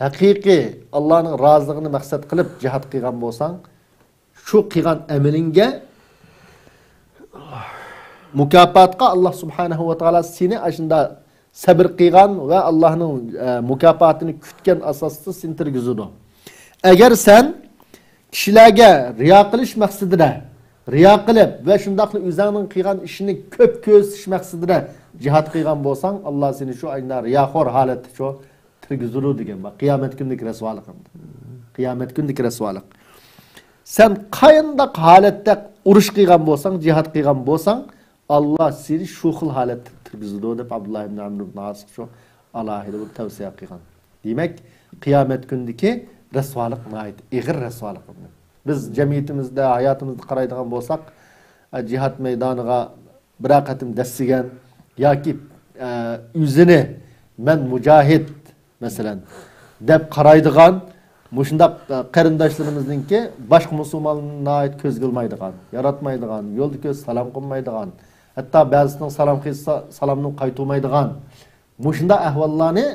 ھەقىقىي ئاللانىڭ رازىلىقىنى مەقسەت قىلىپ جىھاد قىلغان بولساڭ، شۇ قىلغان ئەمىلىڭگە مۇكاپاتقا ئاللا سۇبھانەھۇ ۋە تائالا سېنى ئاشۇنداق سەبر قىلغان ۋە ئاللانىڭ، ئە، مۇكاپاتىنى كۈتكەن ئاساستا سېنى تىرگۈزىدۇ. ئەگەر سەن كىشىلەرگە رىيا قىلىش مەقسىتىدە، رىيا قىلىپ ۋە شۇنداقلا ئۆزۈڭنىڭ قىلغان ئىشىنى كۆپ كۆرسىتىش مەقسىتىدە جىھاد قىلغان بولساڭ، ئاللا سېنى شۇ ئاشۇنداق رىياخور ھالەتتە شۇ تىرگۈزىدۇ دېگەن بار. قىيامەت كۈنىدىكى رەسۋالىق ئەمدى. قىيامەت كۈنىدىكى رەسۋالىق. سەن قانداق ھالەتتە ئۇرۇش قىلغان بولساڭ، جىھاد قىلغان بولساڭ، ئاللا سېنى شۇ خىل ھالەتتە تىرگۈزىدۇ، دەپ ئابدۇللا ئىبن ئەمر ئىبن ئاسقا شۇ ئالاھىدە بىر تەۋسىيە قىلغان. دېمەك، قىيامەت كۈنىدىكى رەسۋالىق ناھايىتى ئېغىر رەسۋالىق. بىز جەمئىيىتىمىزدە، ھاياتىمىزدا قارايدىغان بولساق، ئە، جىھاد مەيدانىغا بىرەر قېتىم دەسسىگەن ياكى، ئە، ئۆزىنى مەن مۇجاھىد، مەسىلەن، دەپ قارايدىغان مۇشۇنداق، ئە، قېرىنداشلىرىمىزنىڭكى باشقا مۇسۇلماننى ناھايىتى كۆزگە ئىلمايدىغان، ياراتمايدىغان، يولدا كۆرسە سالام قىلمايدىغان، ھەتتا بەزىسىنىڭ سالام قىلسا سالامنى قايتۇرمايدىغان، مۇشۇنداق ئەھۋاللارنى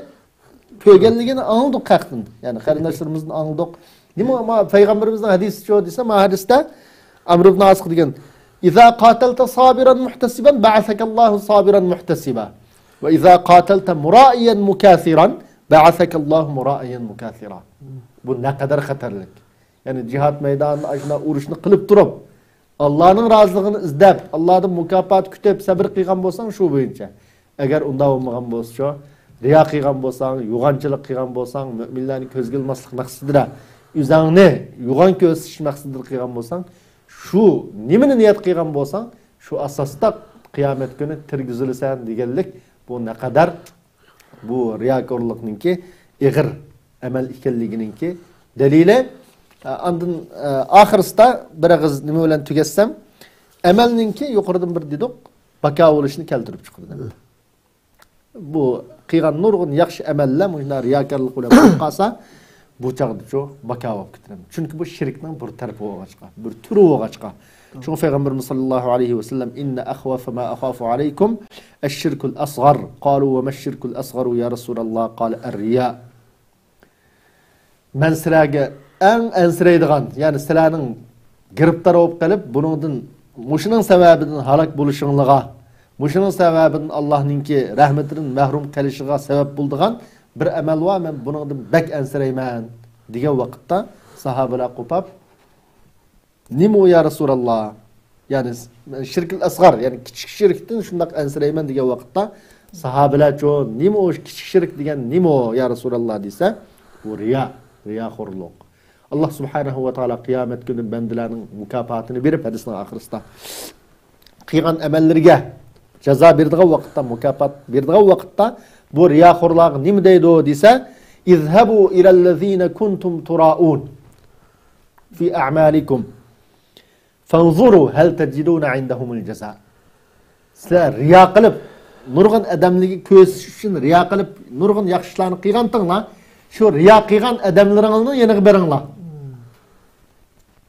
كۆرگەنلىكىنى ئاڭلىدۇق خەقتىن. يەنى قېرىنداشلىرىمىزدىن ئاڭلىدۇق. نېمە، ما، پەيغەمبىرىمىزنىڭ ھەدىسى شۇ دېسە، ما ھەدىستە ئەمر ئىبن ئاسىق دېگەن، «إذا قاتلت صابرا محتسبا بعثك الله صابرا محتسبا، وإذا قاتلت مرائيا مكاثرا بعثك الله مرائيا مكاثرا». بۇ نەقەدەر خەتەرلىك. يەنى جىھاد مەيدانىدا ئاشۇنداق ئۇرۇشنى قىلىپ تۇرۇپ، ئاللانىڭ رازىلىقىنى ئىزدەپ، ئاللادىن مۇكاپات كۈتۈپ سەبر قىلغان بولساڭ شۇ بويىچە. ئەگەر ئۇنداق بولمىغان بولسىچۇ، رىيا قىلغان بولساڭ، يوغانچىلىق قىلغان بولساڭ، مۆمىنلەرنى كۆزگە ئىلماسلىق مەقسىتىدە، ئۆزۈڭنى يوغان كۆرسىتىش مەقسىتىدە قىلغان بولساڭ، شۇ نېمىنى نىيەت قىلغان بولساڭ، شۇ ئاساستا قىيامەت كۈنى تىرگۈزۈلىسەن دېگەنلىك، بۇ نەقەدەر بۇ رىياكارلىقنىڭكى ئېغىر ئەمەل ئىكەنلىكىنىڭكى دەلىلى. ئاندىن، ئاخىرسىدا بىر ئېغىز نېمە بىلەن تۈگەتسەم، ئەمەلنىڭكى يۇقىرىدىن بىر دېدۇق، باكا بولۇشنى كەلتۈرۈپ چىقىرىدۇ. بۇ قىلغان نۇرغۇن ياخشى ئەمەللەر مۇشۇنداق رىياكارلىق بىلەن بولۇپ قالسا، بۇ چاغدىچۇ باكا بولۇپ كېتىدۇ. چۈنكى بۇ شىركنىڭ بىر تەرىپى بولغاچقا، بىر تۈرى بولغاچقا. شۇڭا پەيغەمبىرىمىز ساللاللاھۇ ئەلەيھى ۋەسەللەم، «إن أخوف ما أخاف عليكم الشرك الأصغر. قالوا وما الشرك الأصغر يا رسول الله؟ قال الرياء». مەن سىلەرگە ئەڭ ئەنسىرەيدىغان، يەنى سىلەرنىڭ گىرىپتار بولۇپ قېلىپ، بۇنىڭدىن، مۇشۇنىڭ سەۋەبىدىن ھالاك بولۇشۇڭلارغا، مۇشۇنىڭ سەۋەبىدىن ئاللاھنىڭكى رەھمىتىدىن مەھرۇم قېلىشىغا سەۋەب بولىدىغان بىر ئەمەل بار، مەن بۇنىڭدىن بەك ئەنسىرەيمەن، دېگەن ۋاقىتتا ساھابىلەر قوپاپ، نېمە ئۇ يا رەسۇلاللا؟ يەنى شىركىل ئەسغار، يەنى كىچىك شىركتىن شۇنداق ئەنسىرەيمەن دېگەن ۋاقىتتا ساھابىلەرچۇ، نېمە ئۇ كىچىك شىرك دېگەن نېمە ئۇ يا رەسۇلاللا دېسە، بۇ رىيا، رىياخورلۇق. ئاللا سۇبھانەھۇ ۋە تائالا قىيامەت كۈنى بەندىلەرنىڭ مۇكاپاتىنى بېرىپ، ھەدىسنىڭ ئاخىرىسىدا قىلغان ئەمەللىرىگە جازا بېرىدىغان ۋاقىتتا، مۇكاپات بېرىدىغان ۋاقىتتا بۇ رىياخورلارغا نېمە دەيدۇ دېسە، اذهبوا إلى الذين كنتم تراءون في أعمالكم فانظروا هل تجدون عندهم الجزاء. سىلەر رىيا قىلىپ، نۇرغۇن ئادەملەرگە كۆرسىتىش ئۈچۈن رىيا قىلىپ، نۇرغۇن ياخشى ئىشلارنى قىلغانتىڭلار، شۇ رىيا قىلغان ئادەملىرىڭلارنىڭ يېنىغا بېرىڭلار.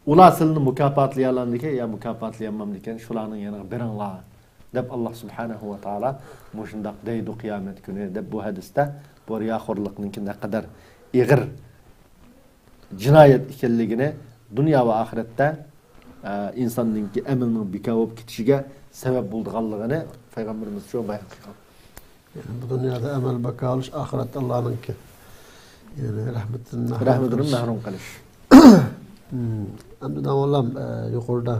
ئۇلار سىلىنى مۇكاپاتلىيالامدىكەن يا مۇكاپاتلىيالمامدىكەن، شۇلارنىڭ يېنىغا بېرىڭلار، دەپ، ئاللا سۇبھانەھۇ ۋە تائالا مۇشۇنداق دەيدۇ قىيامەت كۈنى، دەپ، بۇ ھەدىستە بۇ رىياخورلۇقنىڭكى نەقەدەر ئېغىر جىنايەت ئىكەنلىكىنى، دۇنيا ۋە ئاخىرەتتە، ئە، ئىنساننىڭكى ئەمىلىنىڭ بىكار بولۇپ كېتىشىگە سەۋەب بولىدىغانلىقىنى پەيغەمبىرىمىز شۇ بايان قىلغان. يەنى بۇ دۇنيادا ئەمەل بىكار بولۇش، ئاخىرەتتە ئاللانىڭكى، يەنى رەھمىتىدىن مەھرۇم رەھمىتىدىن قېلىش. مەھرۇم قېلىش. مم. ئەمدى داۋاملام، ئە، يۇقىرىدا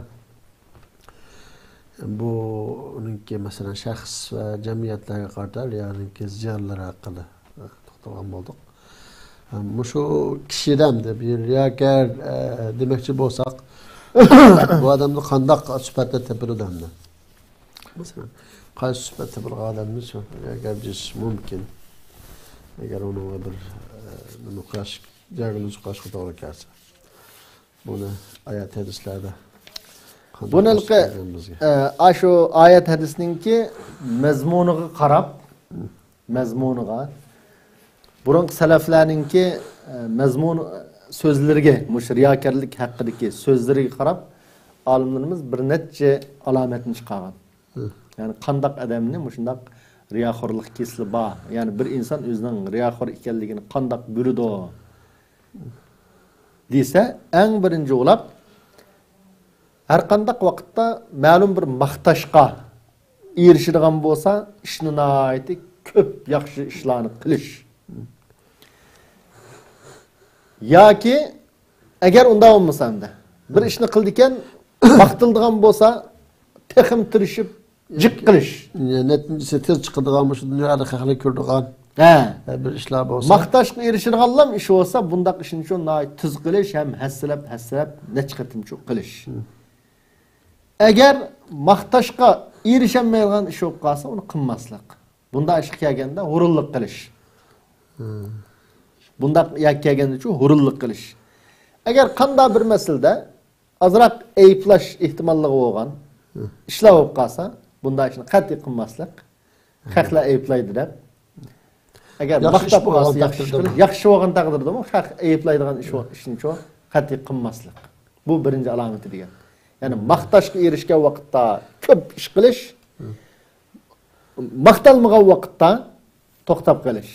بۇنىڭكى، مەسىلەن، شەخس ۋە جەمئىيەتلەرگە قارىتا رىيانىڭكى زىيانلىرى ھەققىدە توختالغان بولدۇق. مۇشۇ كىشىدە ئەمدى بىر رىياكار، ئە، دېمەكچى بولساق، بۇ ئادەمنى قانداق سۈپەتتە تېپىلىدۇ ئەمدى؟ مەسىلەن، قايسى سۈپەتتە بىر ئادەمنى شۇ رىياكار دېيىش مۇمكىن؟ ئەگەر ئۇنىڭغا بىر، ئە، نېمە قويۇش، دىياگنوز قويۇشقا توغرا كەلسە. بۇنى ئايەت ھەدىسلەردە قانداق بۇنى ھېلىقى، كۆرسىتىلگەن بىزگە؟ ئە، ئاشۇ ئايەت ھەدىسنىڭكى مەزمۇنىغا قاراپ، مەزمۇنىغا، بۇرۇنقى سەلەفلەرنىڭكى، ئە، مەزمۇن سۆزلىرىگە، مۇشۇ رىياكارلىق ھەققىدىكى سۆزلىرىگە قاراپ، ئالىملىرىمىز بىر نەچچە ئالامەتنى چىقارغان. يەنى قانداق ئادەمنى مۇشۇنداق رىياخورلۇق كېسىلى بار؟ يەنى بىر ئىنسان ئۆزىنىڭ رىياخور ئىكەنلىكىنى قانداق بىلىدۇ؟ دېسە، ئەڭ بىرىنچى ئۇلاپ، ھەر قانداق ۋاقىتتا مەلۇم بىر ماختاشقا ئېرىشىدىغان بولسا، ئىشنى ناھايىتى كۆپ ياخشى ئىشلارنى قىلىش. ياكى ئەگەر ئۇنداق بولمىسا ئەمدى، بىر ئىشنى قىلىدىكەن، ماختىلىدىغان بولسا، تېخىمۇ تىرىشىپ، جىق قىلىش. نەتىجىسى تېز چىقىدىغان، مۇشۇ دۇنيادا خەقلەر كۆرىدىغان، ھە، بىر ئىشلار بولسا. ماختاشقا ئېرىشىدىغانلام ئىش بولسا، بۇنداق ئىشنىچۇ ناھايىتى تېز قىلىش ھەم ھەسسىلەپ، ھەسسىلەپ، نەچچە قېتىمچۇ قىلىش. ئەگەر ماختاشقا ئېرىشەلمەيدىغان ئىش بولۇپ قالسا، ئۇنى قىلماسلىق. بۇنداق ئىشقا كەلگەندە ھۇرۇنلۇق قىلىش. بۇنداق يەرگە كەلگەندىچۇ ھۇرۇنلۇق قىلىش. ئەگەر قانداق بىر مەسىلىدە ئازراق ئەيىبلەش ئېھتىماللىقى بولغان ئىشلار بولۇپ قالسا، بۇنداق ئىشنى قەتئىي قىلماسلىق. خەقلەر ئەيىبلەيدۇ دەپ. ئەگەر ياخشى ئىش ماختاپ بولغان قالسا، ياخشى ئىش تەقدىردىمۇ؟ قىلىش، ياخشى بولغان تەقدىردىمۇ، خەق ئەيىبلەيدىغان ئىش، ئىشنىچۇ قەتئىي قىلماسلىق. بۇ بىرىنچى ئالامىتى دېگەن. يەنى ماختاشقا ئېرىشكەن ۋاقىتتا كۆپ ئىش قىلىش، ماختالمىغان ۋاقىتتا توختاپ قېلىش.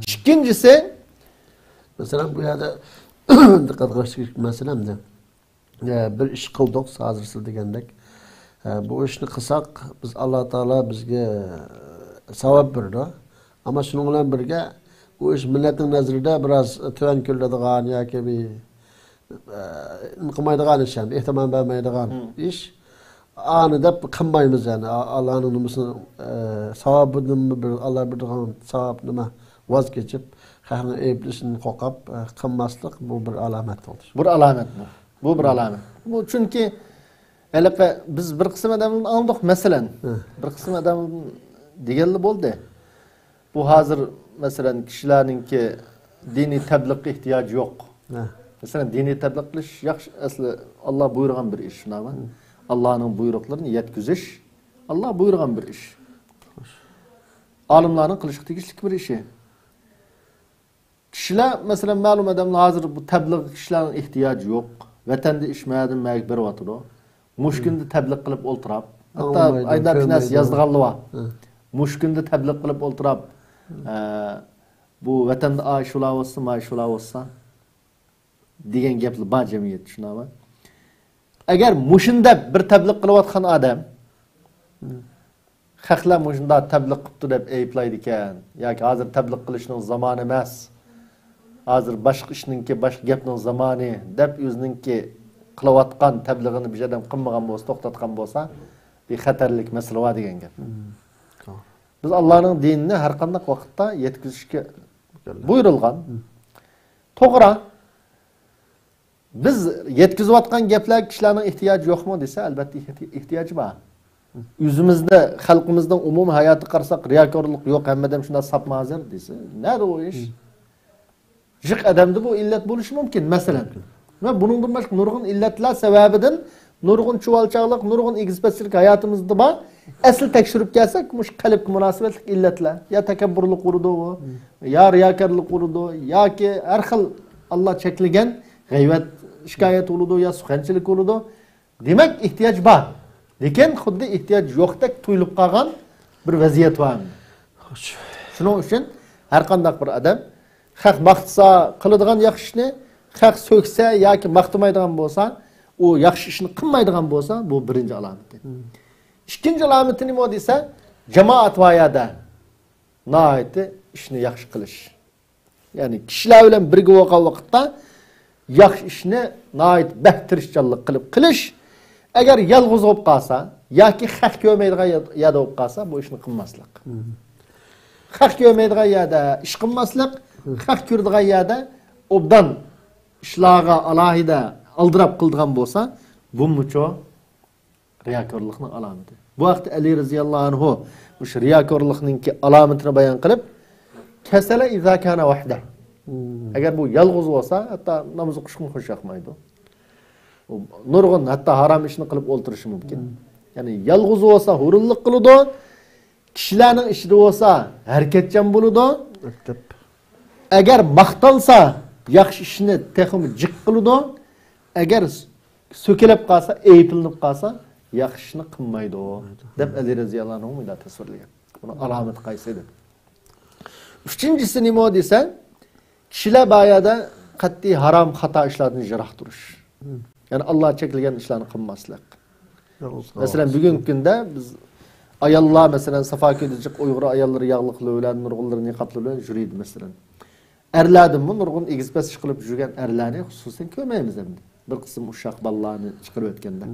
ئىككىنچىسى، مەسىلەن، بۇ يەردە دىققەت قىلىش كېرەك مەسىلە ئەمدى. ئە، بىر ئىش قىلدۇق، ھازىر سىز دېگەندەك. ئە، بۇ ئىشنى قىلساق، بىز، ئاللا تائالا بىزگە، ئە، ساۋاب بېرىدۇ. ئەمما شۇنىڭ بىلەن بىرگە، ئۇ ئىش مىللەتنىڭ نەزىرىدە بىراز تۆۋەن كۆرۈلىدىغان ياكى بىر، ئە، نېمە قىلمايدىغان ئىش، يەنى ئېھتىمام بەرمەيدىغان ئىش. ئانى دەپ قىلمايمىز، يەنى، ئا-، ئاللانىڭ نېمىسىنى، ئە، ساۋابىدىنمۇ بىر، ئاللا بېرىدىغان ساۋابنىمۇ ۋاز كېچىپ، خەقنىڭ ئەيىبلىشىدىن قورقۇپ، ئە، قىلماسلىق، بۇ بىر ئالامەت بولدى. بىر ئالامەت بۇ. بۇ بىر ئالامەت. بۇ چۈنكى ھېلىقى بىز بىر قىسىم ئادەملەردىن ئاڭلىدۇق، مەسىلەن. بىر قىسىم ئادەم دېگەنلا بولدى. بۇ ھازىر، مەسىلەن، كىشىلەرنىڭكى دىنىي تەبلىغقا ئېھتىياجى يوق. مەسىلەن، دىنىي تەبلىغ قىلىش ياخشى، ئەسلى ئاللا بۇيرۇغان بىر ئىش، شۇنداقمۇ؟ ئاللانىڭ بۇيرۇقلىرىنى يەتكۈزۈش ئاللا بۇيرۇغان بىر ئىش. ئالىملارنىڭ قىلىشقا تېگىشلىك بىر ئىشى. كىشىلەر، مەسىلەن، مەلۇم ئادەملەر ھازىر بۇ تەبلىغ كىشىلەرنىڭ ئېھتىياجى يوق. ۋەتەندە ئىش مەدىن مەگە بېرىۋاتىدۇ. مۇشۇ كۈندە تەبلىغ قىلىپ ئولتۇراپ، ھەتتا ئايدار كىنەس يازىدىغانلار بار. مۇشۇ كۈندە تەبلىغ قىلىپ ئولتۇراپ، ئە، بۇ ۋەتەندە ئا ئىش بولسا، ما ئىش بولسا دېگەن گەپلەر بار جەمئىيەتتە، شۇنداقمۇ؟ ئەگەر مۇشۇنداق بىر تەبلىغ قىلىۋاتقان ئادەم، خەقلەر مۇشۇنداق تەبلىغ قىپتۇ دەپ ئەيىبلەيدىكەن، ياكى ھازىر تەبلىغ قىلىشنىڭ زامانى ئەمەس، ھازىر باشقا ئىشنىڭكى، باشقا گەپنىڭ زامانى دەپ ئۆزىنىڭكى قىلىۋاتقان تەبلىغىنى بىر ئادەم قىلمىغان بولسا، توختاتقان بولسا، بىر خەتەرلىك مەسىلە بار دېگەن گەپ. مم. توغرا. بىز ئاللانىڭ دىنىنى ھەر قانداق ۋاقىتتا يەتكۈزۈشكە بۇيرۇلغان. مم. توغرا. بىز يەتكۈزۈۋاتقان گەپلەرگە كىشىلەرنىڭ ئېھتىياجى يوقمۇ دېسە، ئەلۋەتتە ئېھتى-، ئېھتىياجى بار. ئۆزىمىزدە، خەلقىمىزنىڭ ئومۇمىي ھاياتىغا قارىساق، رىياكارلىق يوق، ھەممە ئادەم شۇنداق ساپمۇ ھازىر دېسە، نەدە ئۇ ئىش؟ جىق ئادەمدە بۇ ئىللەت بولۇشى مۇمكىن، مەسىلەن. ۋە بۇنىڭدىن باشقا نۇرغۇن ئىللەتلەر سەۋەبىدىن نۇرغۇن چۇۋالچاقلىق، نۇرغۇن ئېگىز-پەسلىك ھاياتىمىزدا بار. ئەسلى تەكشۈرۈپ كەلسەك، مۇشۇ قەلبكە مۇناسىۋەتلىك ئىللەتلەر. يا تەكەببۇرلۇق بولىدۇ، يا رىياكارلىق بولىدۇ، ياكى ھەر خىل ئاللا چەكلىگەن غەيۋەت، شىكايەت بولىدۇ، يا سۇخەنچىلىك بولىدۇ. دېمەك، ئېھتىياج بار. لېكىن خۇددى ئېھتىياج يوقتەك تۇيۇلۇپ قالغان بىر ۋەزىيەت بار. خوش. شۇنىڭ ئۈچۈن ھەر قانداق بىر ئادەم خەق ماختىسا قىلىدىغان ياخشى ئىشنى، خەق سۆكسە ياكى ماختىمايدىغان بولسا، ئۇ ياخشى ئىشنى قىلمايدىغان بولسا، بۇ بىرىنچى ئالامىتى. مم. ئىككىنچى ئالامىتى نېمە دېسە، جامائەت بار يەردە ناھايىتى ئىشنى ياخشى قىلىش. يەنى كىشىلەر بىلەن بىرگە بولغان ۋاقىتتا ياخشى ئىشنى ناھايىتى بەك تىرىشچانلىق قىلىپ قىلىش. ئەگەر يالغۇز بولۇپ قالسا ياكى خەق كۆرمەيدىغان يەر-، يەردە بولۇپ قالسا، بۇ ئىشنى قىلماسلىق. مم. خەق كۆرمەيدىغان يەردە ئىش قىلماسلىق، خەق كۆرىدىغان يەردە ئوبدان ئىشلارغا ئالاھىدە ئالدىراپ قىلىدىغان بولسا، بۇمۇچۇ رىياكارلىقنىڭ ئالامىتى. بۇ ھەقتە ئەلى رەزىياللاھۇ ئەنھۇ مۇشۇ رىياكارلىقنىڭكى ئالامىتىنى بايان قىلىپ، كەسەلە ئىزا كانە ۋەھدە. مم. ئەگەر بۇ يالغۇز بولسا، ھەتتا ناماز ئوقۇشقىمۇ خۇش ياقمايدۇ. ئۇ نۇرغۇن ھەتتا ھارام ئىشنى قىلىپ ئولتۇرۇشى مۇمكىن. مم. يەنى يالغۇز بولسا ھۇرۇنلۇق قىلىدۇ، كىشىلەرنىڭ ئىچىدە بولسا ھەرىكەتچان بولىدۇ. ئەدەپ. ئەگەر ماختانسا ياخشى ئىشنى تېخىمۇ جىق قىلىدۇ. ئەگەر سۆكۈلۈپ قالسا، ئەيىبلىنىپ قالسا، ياخشى ئىشنى قىلمايدۇ، دەپ ئەلى رەزىياللاھۇ ئەنھۇ مۇنداق تەسۋىرلىگەن. بۇنىڭ ئالامىتى قايسى دەپ. ئۈچىنچىسى نېمە دېسە، كىشىلەر بار يەردە قەتئىي ھارام، خاتا ئىشلاردىن يىراق تۇرۇش. يەنى ئاللا چەكلىگەن ئىشلارنى قىلماسلىق. يالغۇز قالماسلىق. مەسىلەن، بۈگۈنكى كۈندە بىز ئاياللار، مەسىلەن، سافا كۆيدە جىق ئۇيغۇر ئاياللىرى ياغلىقلىرى بىلەن، نۇرغۇنلىرى نىقابلىرى بىلەن يۈرىدۇ، مەسىلەن. ئەرلەردىنمۇ نۇرغۇن ئېگىز پەس ئىش قىلىپ يۈرگەن ئەرلەرنى خۇسۇسەن كۆرمەيمىز ئەمدى. بىر قىسىم ئۇششاق بالىلارنى چىقىرىۋەتكەندە.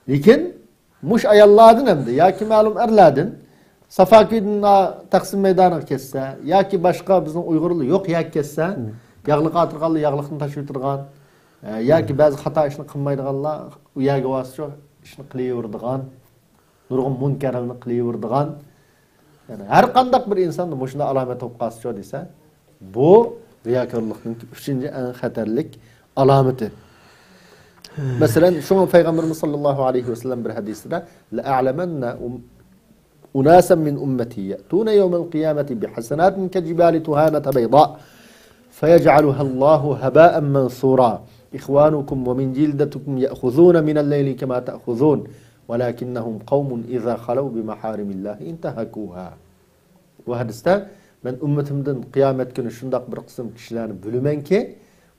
لېكىن مۇش ئاياللاردىن ئەمدى ياكى مەلۇم ئەرلەردىن سافا كۆيدىن تەقسىم مەيدانىغا كەتسە ياكى باشقا بىزنىڭ ئۇيغۇرلار يوق يەرگە كەتسە، ياغلىق ئارتىرغانلار ياغلىقنى تاشلىۋېتىدىغان، ئە، ياكى بەزى خاتا ئىشنى قىلمايدىغانلار ئۇ يەرگە بارسىچۇ ئىشنى قىلىۋېرىدىغان. نۇرغۇن مۇنكەرلەرنى قىلىۋېرىدىغان، يەنى ھەر قانداق بىر ئىنساندا مۇشۇنداق ئالامەت بولۇپ قالسىچۇ دېسە، بۇ رىياكارلىقنىڭ ئۈچىنچى ئەڭ خەتەرلىك ئالامىتى. مەسىلەن، شۇڭا پەيغەمبىرىمىز ساللاللاھۇ ئەلەيھى ۋەسەللەم بىر ھەدىسىدە، لَأَعْلَمَنَّ أُنَاسًا مِنْ أُمَّتِي يَأْتُونَ يَوْمَ الْقِيَامَةِ بِحَسَنَاتٍ كَجِبَالِ تِهَامَةَ بَيْضَاءَ فَيَجْعَلُهَا اللَّهُ هَبَاءً مَنْثُورًا. إِخْوَانُكُمْ وَمِنْ جِلْدَتِكُمْ يَأْخُذُونَ مِنَ اللَّيْلِ كَمَا تَأْخُذُونَ وَلَكِنَّهُمْ قَوْمٌ إِذَا خَلَوْا بِمَحَارِمِ اللَّهِ انْتَهَكُوهَا. بۇ ھەدىستە، مەن ئۈممىتىمدىن قىيامەت كۈنى شۇنداق بىر قىسىم كىشىلەرنى بىلىمەنكى،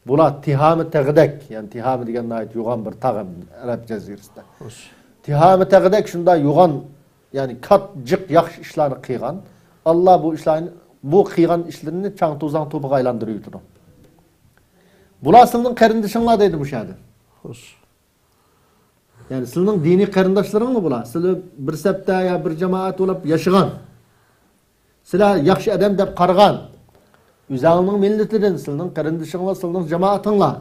بۇلار تىھامە تېغىدەك، يەنى تىھامە دېگەن ناھايىتى يوغان بىر تاغ ئەرەب جەزىرىسىدە. خوش. تىھامە تېغىدەك شۇنداق يوغان، يەنى كات جىق ياخشى ئىشلارنى قىلغان. ئاللا بۇ ئىشلارنى، بۇ قىلغان ئىشلىرىنى چاڭ توزان توپىغا ئايلاندۇرۇۋېتىدۇ. بۇلار سىلىنىڭ قېرىندىشىڭلار دەيدۇ مۇشۇ يەردە. خوش. يەنى سىلىنىڭ دىنىي قېرىنداشلىرىڭمۇ بۇلار؟ سىلى بىر سەپتە يا بىر جامائەت بولۇپ ياشىغان. سىلەر ياخشى ئادەم دەپ قارىغان. ئۆزەڭنىڭ مىللىتىدىن، سىلىنىڭ قېرىندىشىڭلار، سىلىنىڭ جامائىتىڭلار.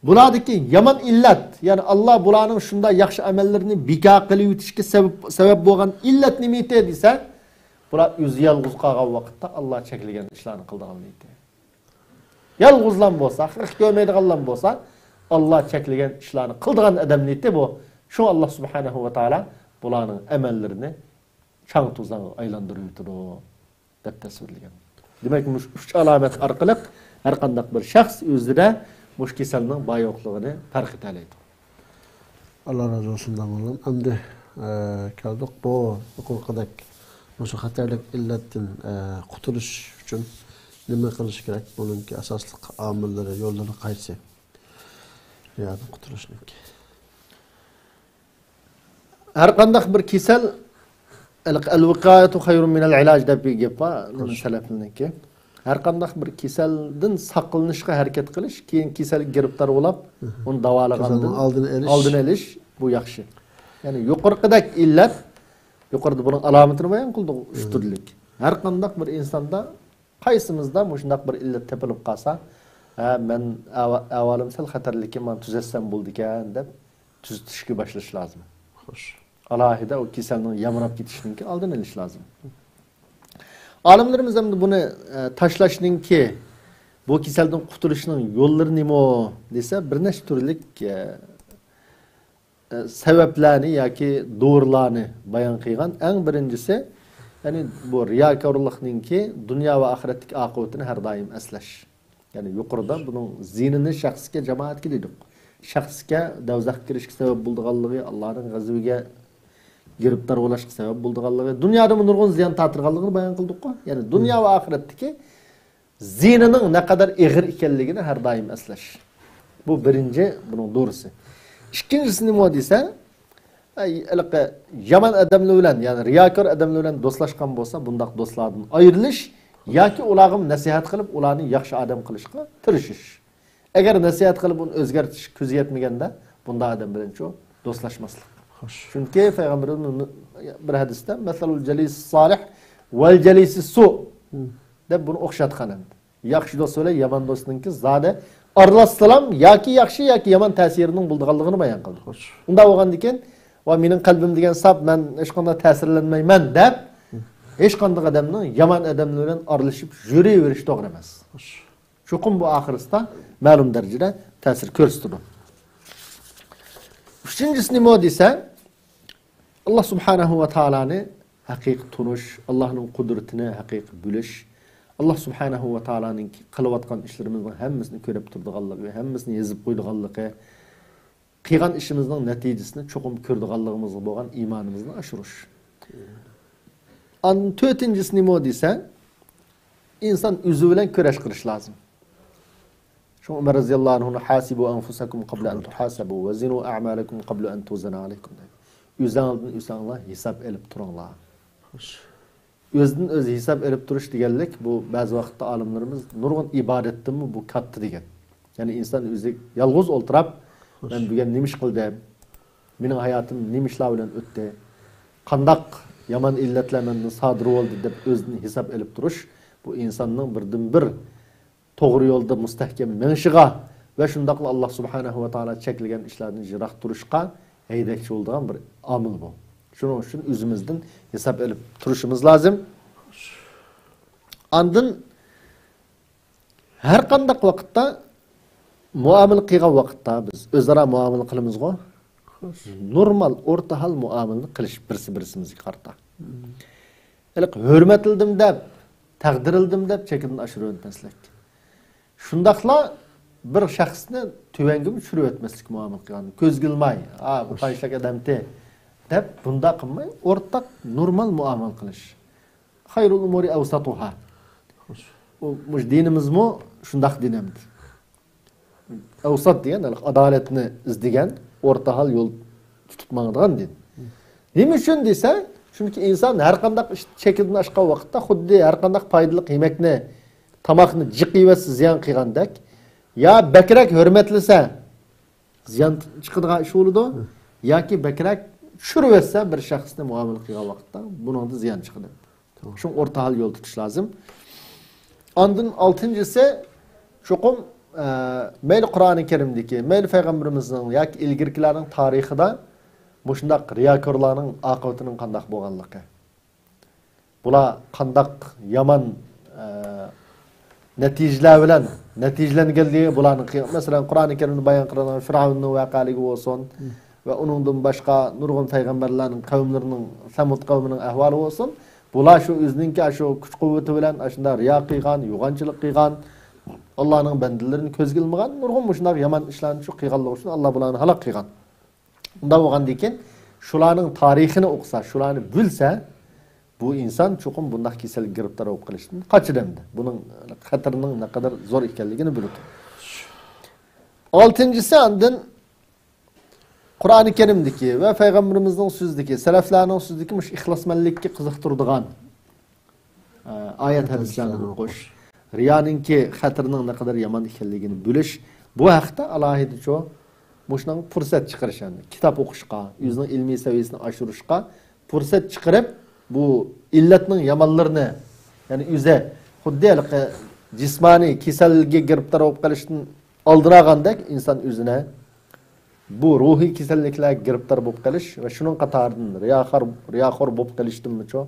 بۇلاردىكى يامان ئىللەت، يەنى ئاللا بۇلارنىڭ شۇنداق ياخشى ئەمەللىرىنى بىكار قىلىۋېتىشكە سەۋەب، سەۋەب بولغان ئىللەت نېمىتى دېسە، بۇلار ئۆزى يالغۇز قالغان ۋاقىتتا ئاللا چەكلىگەن ئىشلارنى قىلىدىغانلىقى. يالغۇزلام بولسا، خەق كۆرمەيدىغانلام بولسا، ئاللا چەكلىگەن ئىشلارنى قىلىدىغان ئادەمنىتى بۇ. شۇڭا ئاللا سۇبھانەھۇ ۋە تائالا بۇلارنىڭ ئەمەللىرىنى چاڭ توزانغا ئايلاندۇرۇۋېتىدۇ، دەپ تەسۋىرلىگەن. دېمەك، مۇشۇ ئۈچ ئالامەت ئارقىلىق ھەر قانداق بىر شەخس ئۆزىدە مۇشۇ كېسەلنىڭ بار يوقلۇقىنى پەرق ئېتەلەيدۇ. ئاللا رازى بولسۇن، داموللام. ئەمدى، ئە، كەلدۇق بۇ يۇقىرىقىدەك مۇشۇ خەتەرلىك ئىللەتتىن، ئە، قۇتۇلۇش ئۈچۈن نېمە قىلىش كېرەك؟ بۇنىڭكى ئاساسلىق ئامىللىرى، يوللىرى قايسى؟ رىيادىن قۇتۇلۇشنىڭكى. ھەر قانداق بىر كېسەل، ئەل-، «ئەل-ۋىقايەتۇ خەيرۇن مىنەل ئىلاج» دەپ بىر گەپ بار، خوش. سەلەفلەرنىڭكى. ھەر قانداق بىر كېسەلدىن ساقلىنىشقا ھەرىكەت قىلىش، كېيىن كېسەلگە گىرىپتار بولۇپ، ئۇنى داۋالىغاندىن كېسەلنىڭ ئالدىنى ئېلىش. ئالدىنى ئېلىش، بۇ ياخشى. يەنى يۇقىرىقىدەك ئىللەت، يۇقىرىدا بۇنىڭ ئالامىتىنى بايان قىلدۇق، ئۈچ تۈرلۈك. ھەر قانداق بىر ئىنساندا، قايسىمىزدا مۇشۇنداق بىر ئىللەت تېپىلىپ قالسا، ھە، مەن ئەھۋا-، ئەھۋالىم سەل خەتەرلىككەن، مانا تۈزەتسەم بولىدىكەن، دەپ تۈزىتىشكە باشلاش لازىم. خوش. ئالاھىدە ئۇ كېسەلنىڭ يامراپ كېتىشىنىڭكى ئالدىنى ئېلىش لازىم. ئالىملىرىمىز ئەمدى بۇنى، ئە، تاشلاشنىڭكى، بۇ كېسەلدىن قۇتۇلۇشنىڭ يوللىرى نېمە دېسە، بىر نەچچە تۈرلۈك، ئە، ئە، سەۋەبلەرنى ياكى دورىلارنى بايان قىلغان. ئەڭ بىرىنچىسى، يەنى بۇ رىياكارلىقنىڭكى دۇنيا ۋە ئاخىرەتتىكى ئاقىۋىتىنى ھەر دائىم ئەسلەش. يەنى يۇقىرىدا بۇنىڭ زىيىنىنى شەخسكە، جامائەتكە دېدۇق. شەخسكە دوزاخقا كىرىشكە سەۋەب بولىدىغانلىقى، ئاللانىڭ غەزىپىگە گىرىپتار بولۇشقا سەۋەب بولىدىغانلىقى، دۇنيادىمۇ نۇرغۇن زىيان تارتىدىغانلىقىنى بايان قىلدۇققۇ. يەنى دۇنيا ۋە ئاخىرەتتىكى زىيىنىنىڭ نەقەدەر ئېغىر ئىكەنلىكىنى ھەر دائىم ئەسلەش. بۇ بىرىنچى بۇنىڭ دورىسى. ئىككىنچىسى نېمە دېسە، ئەي، ھېلىقى يامان ئادەملەر بىلەن، يەنى رىياكار ئادەملەر بىلەن دوستلاشقان بولسا، بۇنداق دوستلاردىن ئايرىلىش ياكى ئۇلارغا نەسىھەت قىلىپ، ئۇلارنى ياخشى ئادەم قىلىشقا تىرىشىش. ئەگەر نەسىھەت قىلىپ ئۇنى ئۆزگەرتىش كۆزى يەتمىگەندە، بۇنداق ئادەم بىلەن شۇ دوستلاشماسلىق. خوش. چۈنكى پەيغەمبىرىمىز بىر ھەدىستە، «مەسەلۇل جەلىسىس سالىھ ۋەل جەلىسىس سۇ» دەپ بۇنى ئوخشاتقان ئەمدى. ياخشى دوست بىلەن يامان دوستنىڭكى زادى ئارىلاشسىلام ياكى ياخشى ياكى يامان تەسىرىنىڭ بولىدىغانلىقىنى بايان قىلدى. خوش. ئۇنداق بولغاندىكىن، «ۋە مېنىڭ قەلبىم دېگەن ساپ، مەن ھېچقانداق تەسىرلەنمەيمەن» دەپ، ھېچقانداق ئادەمنىڭ يامان ئادەملەر بىلەن ئارىلىشىپ يۈرۈۋېرىش توغرا ئەمەس. خوش. چوقۇم بۇ ئاخىرسىدا مەلۇم دەرىجىدە تەسىر كۆرسىتىدۇ. ئۈچىنچىسى نېمە دېسە، ئاللا سۇبھانەھۇ ۋە تائالانى ھەقىقىي تونۇش، ئاللانىڭ قۇدرىتىنى ھەقىقىي بىلىش، ئاللا سۇبھانەھۇ ۋە تائالانىڭ قىلىۋاتقان ئىشلىرىمىزنىڭ ھەممىسىنى كۆرۈپ تۇرىدىغانلىقى، ھەممىسىنى يېزىپ قويىدىغانلىقى، قىلغان ئىشىمىزنىڭ نەتىجىسىنى چوقۇم كۆرىدىغانلىقىمىزغا بولغان ئىمانىمىزنى ئاشۇرۇش. ئاندىن تۆتىنچىسى نېمە دېسە، ئىنسان ئۆزى بىلەن كۈرەش قىلىش لازىم. شۇڭا ئۆمەر رەزىياللاھۇ ئەنھۇ، «ھاسىبۇ ئەنفۇسەكۇم قەبلە ئەن تۇھاسەبۇ ۋە زىنۇ ئەئمالەكۇم قەبلە ئەن تۇزەنە ئەلەيكۇم» دەيدۇ. ئۆزۈڭلارنى ئۆزۈڭلار ھېساب ئېلىپ تۇرۇڭلار. خوش. ئۆزىدىن ئۆزى ھېساب ئېلىپ تۇرۇش دېگەنلىك، بۇ بەزى ۋاقىتتا ئالىملىرىمىز نۇرغۇن ئىبادەتتىنمۇ بۇ كاتتا دېگەن. يەنى ئىنسان ئۆزى يالغۇز ئولتۇراپ، خوش. «مەن بۈگۈن نېمە ئىش قىلدىم؟ مېنىڭ ھاياتىم نېمە ئىشلار بىلەن ئۆتتى؟ قانداق يامان ئىللەتلەر مەندىن سادىر بولدى؟» دەپ ئۆزىدىن ھېساب ئېلىپ تۇرۇش، بۇ ئىنساننىڭ بىردىنبىر توغرا يولدا مۇستەھكەم مېڭىشىغا ۋە شۇنداقلا ئاللا سۇبھانەھۇ ۋە تائالا چەكلىگەن ئىشلاردىن يىراق تۇرۇشقا ھەيدەكچى بولىدىغان بىر ئامىل بۇ. شۇنىڭ ئۈچۈن ئۆزىمىزدىن ھېساب ئېلىپ تۇرۇشىمىز لازىم. ئاندىن ھەر قانداق ۋاقىتتا مۇئامىلە قىلغان ۋاقىتتا بىز ئۆزئارا مۇئامىلە قىلىمىزغۇ؟ خوش. نورمال، ئورتاھال مۇئامىلىنى قىلىش بىرسى بىرسىمىزگە قارىتا. ھېلىقى ھۆرمەتلىدىم دەپ، تەقدىرلىدىم دەپ چېكىدىن ئاشۇرۇۋەتمەسلىك. شۇنداقلا بىر شەخسنى تۆۋەنگىمۇ چۈشۈرۈۋەتمەسلىك مۇئامىلە قىلغان. كۆزگە ئىلماي، «ئا، بۇ قانچىلىك ئادەمتى» دەپ بۇنداق قىلماي، ئورتاق نورمال مۇئامىلە قىلىش. «خەيرۇل ئۇمۇرى ئەۋسەتۇھا». خوش. ئۇ، مۇشۇ دىنىمىزمۇ شۇنداق دىن ئەمدى. ئەۋسەت دېگەن، ھېلىقى ئادالەتنى ئىزدىگەن، ئورتاھال يول تۇتۇپ ماڭىدىغان دىن. نېمە ئۈچۈن دېسە، چۈنكى ئىنسان ھەر قانداق ئىش چېكىدىن ئاشقان ۋاقىتتا خۇددى ھەر قانداق پايدىلىق يېمەكنى، تاماقنى جىق يېۋەتسە زىيان قىلغاندەك، يا بەكرەك ھۆرمەتلىسە زىيان چىقىدىغان ئىش بولىدۇ، ياكى بەكرەك چۈشۈرۈۋەتسە بىر شەخسنى مۇئامىلە قىلغان ۋاقىتتا بۇنىڭدا زىيان چىقىدۇ. شۇڭا ئورتاھال يول تۇتۇش لازىم. ئاندىن ئالتىنچىسى، چوقۇم، ئە، مەيلى قۇرئانى كەرىمدىكى، مەيلى پەيغەمبىرىمىزنىڭ ياكى ئىلگىرىكىلەرنىڭ تارىخىدا مۇشۇنداق رىياكارلارنىڭ ئاقىۋىتىنىڭ قانداق بولغانلىقى، بۇلار قانداق يامان، ئە، نەتىجىلەر بىلەن نەتىجىلەنگەنلىكى بۇلارنىڭ قىي-، مەسىلەن، قۇرئانى كەرىمدە بايان قىلىنغان فىرئەۋننىڭ ۋەقەلىكى بولسۇن ۋە ئۇنىڭدىن باشقا نۇرغۇن پەيغەمبەرلەرنىڭ قەۋملىرىنىڭ، سەمۇد قەۋمىنىڭ ئەھۋالى بولسۇن، بۇلار شۇ ئۆزىنىڭكى ئاشۇ كۈچ-قۇۋۋىتى بىلەن ئاشۇنداق رىيا قىلغان، يوغانچىلىق قىلغان، ئاللانىڭ بەندىلىرىنى كۆزگە ئىلمىغان، نۇرغۇن مۇشۇنداق يامان ئىشلارنى شۇ قىلغانلىقى ئۈچۈن ئاللا بۇلارنى ھالاك قىلغان. ئۇنداق بولغاندىن كېيىن شۇلارنىڭ تارىخىنى ئوقۇسا، شۇلارنى بىلسە، بۇ ئىنسان چوقۇم بۇنداق كېسەلگە گىرىپتار بولۇپ قېلىشتىن قاچىدۇ ئەمدى. بۇنىڭ خەتىرىنىڭ نەقەدەر زور ئىكەنلىكىنى بىلىدۇ. ئالتىنچىسى، ئاندىن قۇرئانى كەرىمدىكى ۋە پەيغەمبىرىمىزنىڭ سۆزىدىكى، سەلەفلەرنىڭ سۆزىدىكى مۇشۇ ئىخلاسمەنلىككە قىزىقتۇرىدىغان، ئە، ئايەت ھەدىسلەرنى ئوقۇش. رىيانىڭكى خەتىرىنىڭ نەقەدەر يامان ئىكەنلىكىنى بىلىش. بۇ ھەقتە ئالاھىدىچۇ مۇشۇنىڭ پۇرسەت چىقىرىش، يەنى كىتاب ئوقۇشقا، ئۆزىنىڭ ئىلمىي سەۋىيەسىنى ئاشۇرۇشقا پۇرسەت چىقىرىپ، بۇ ئىللەتنىڭ يامانلىرىنى، يەنى ئۆزى خۇددى ھېلىقى جىسمانىي كېسەلگە گىرىپتار بولۇپ قېلىشتىن ئالدىراغاندەك ئىنسان ئۆزىنى بۇ روھىي كېسەللىكلەرگە گىرىپتار بولۇپ قېلىش ۋە شۇنىڭ قاتارىدىن رىياخار، رىياخور بولۇپ قېلىشتىنمۇچۇ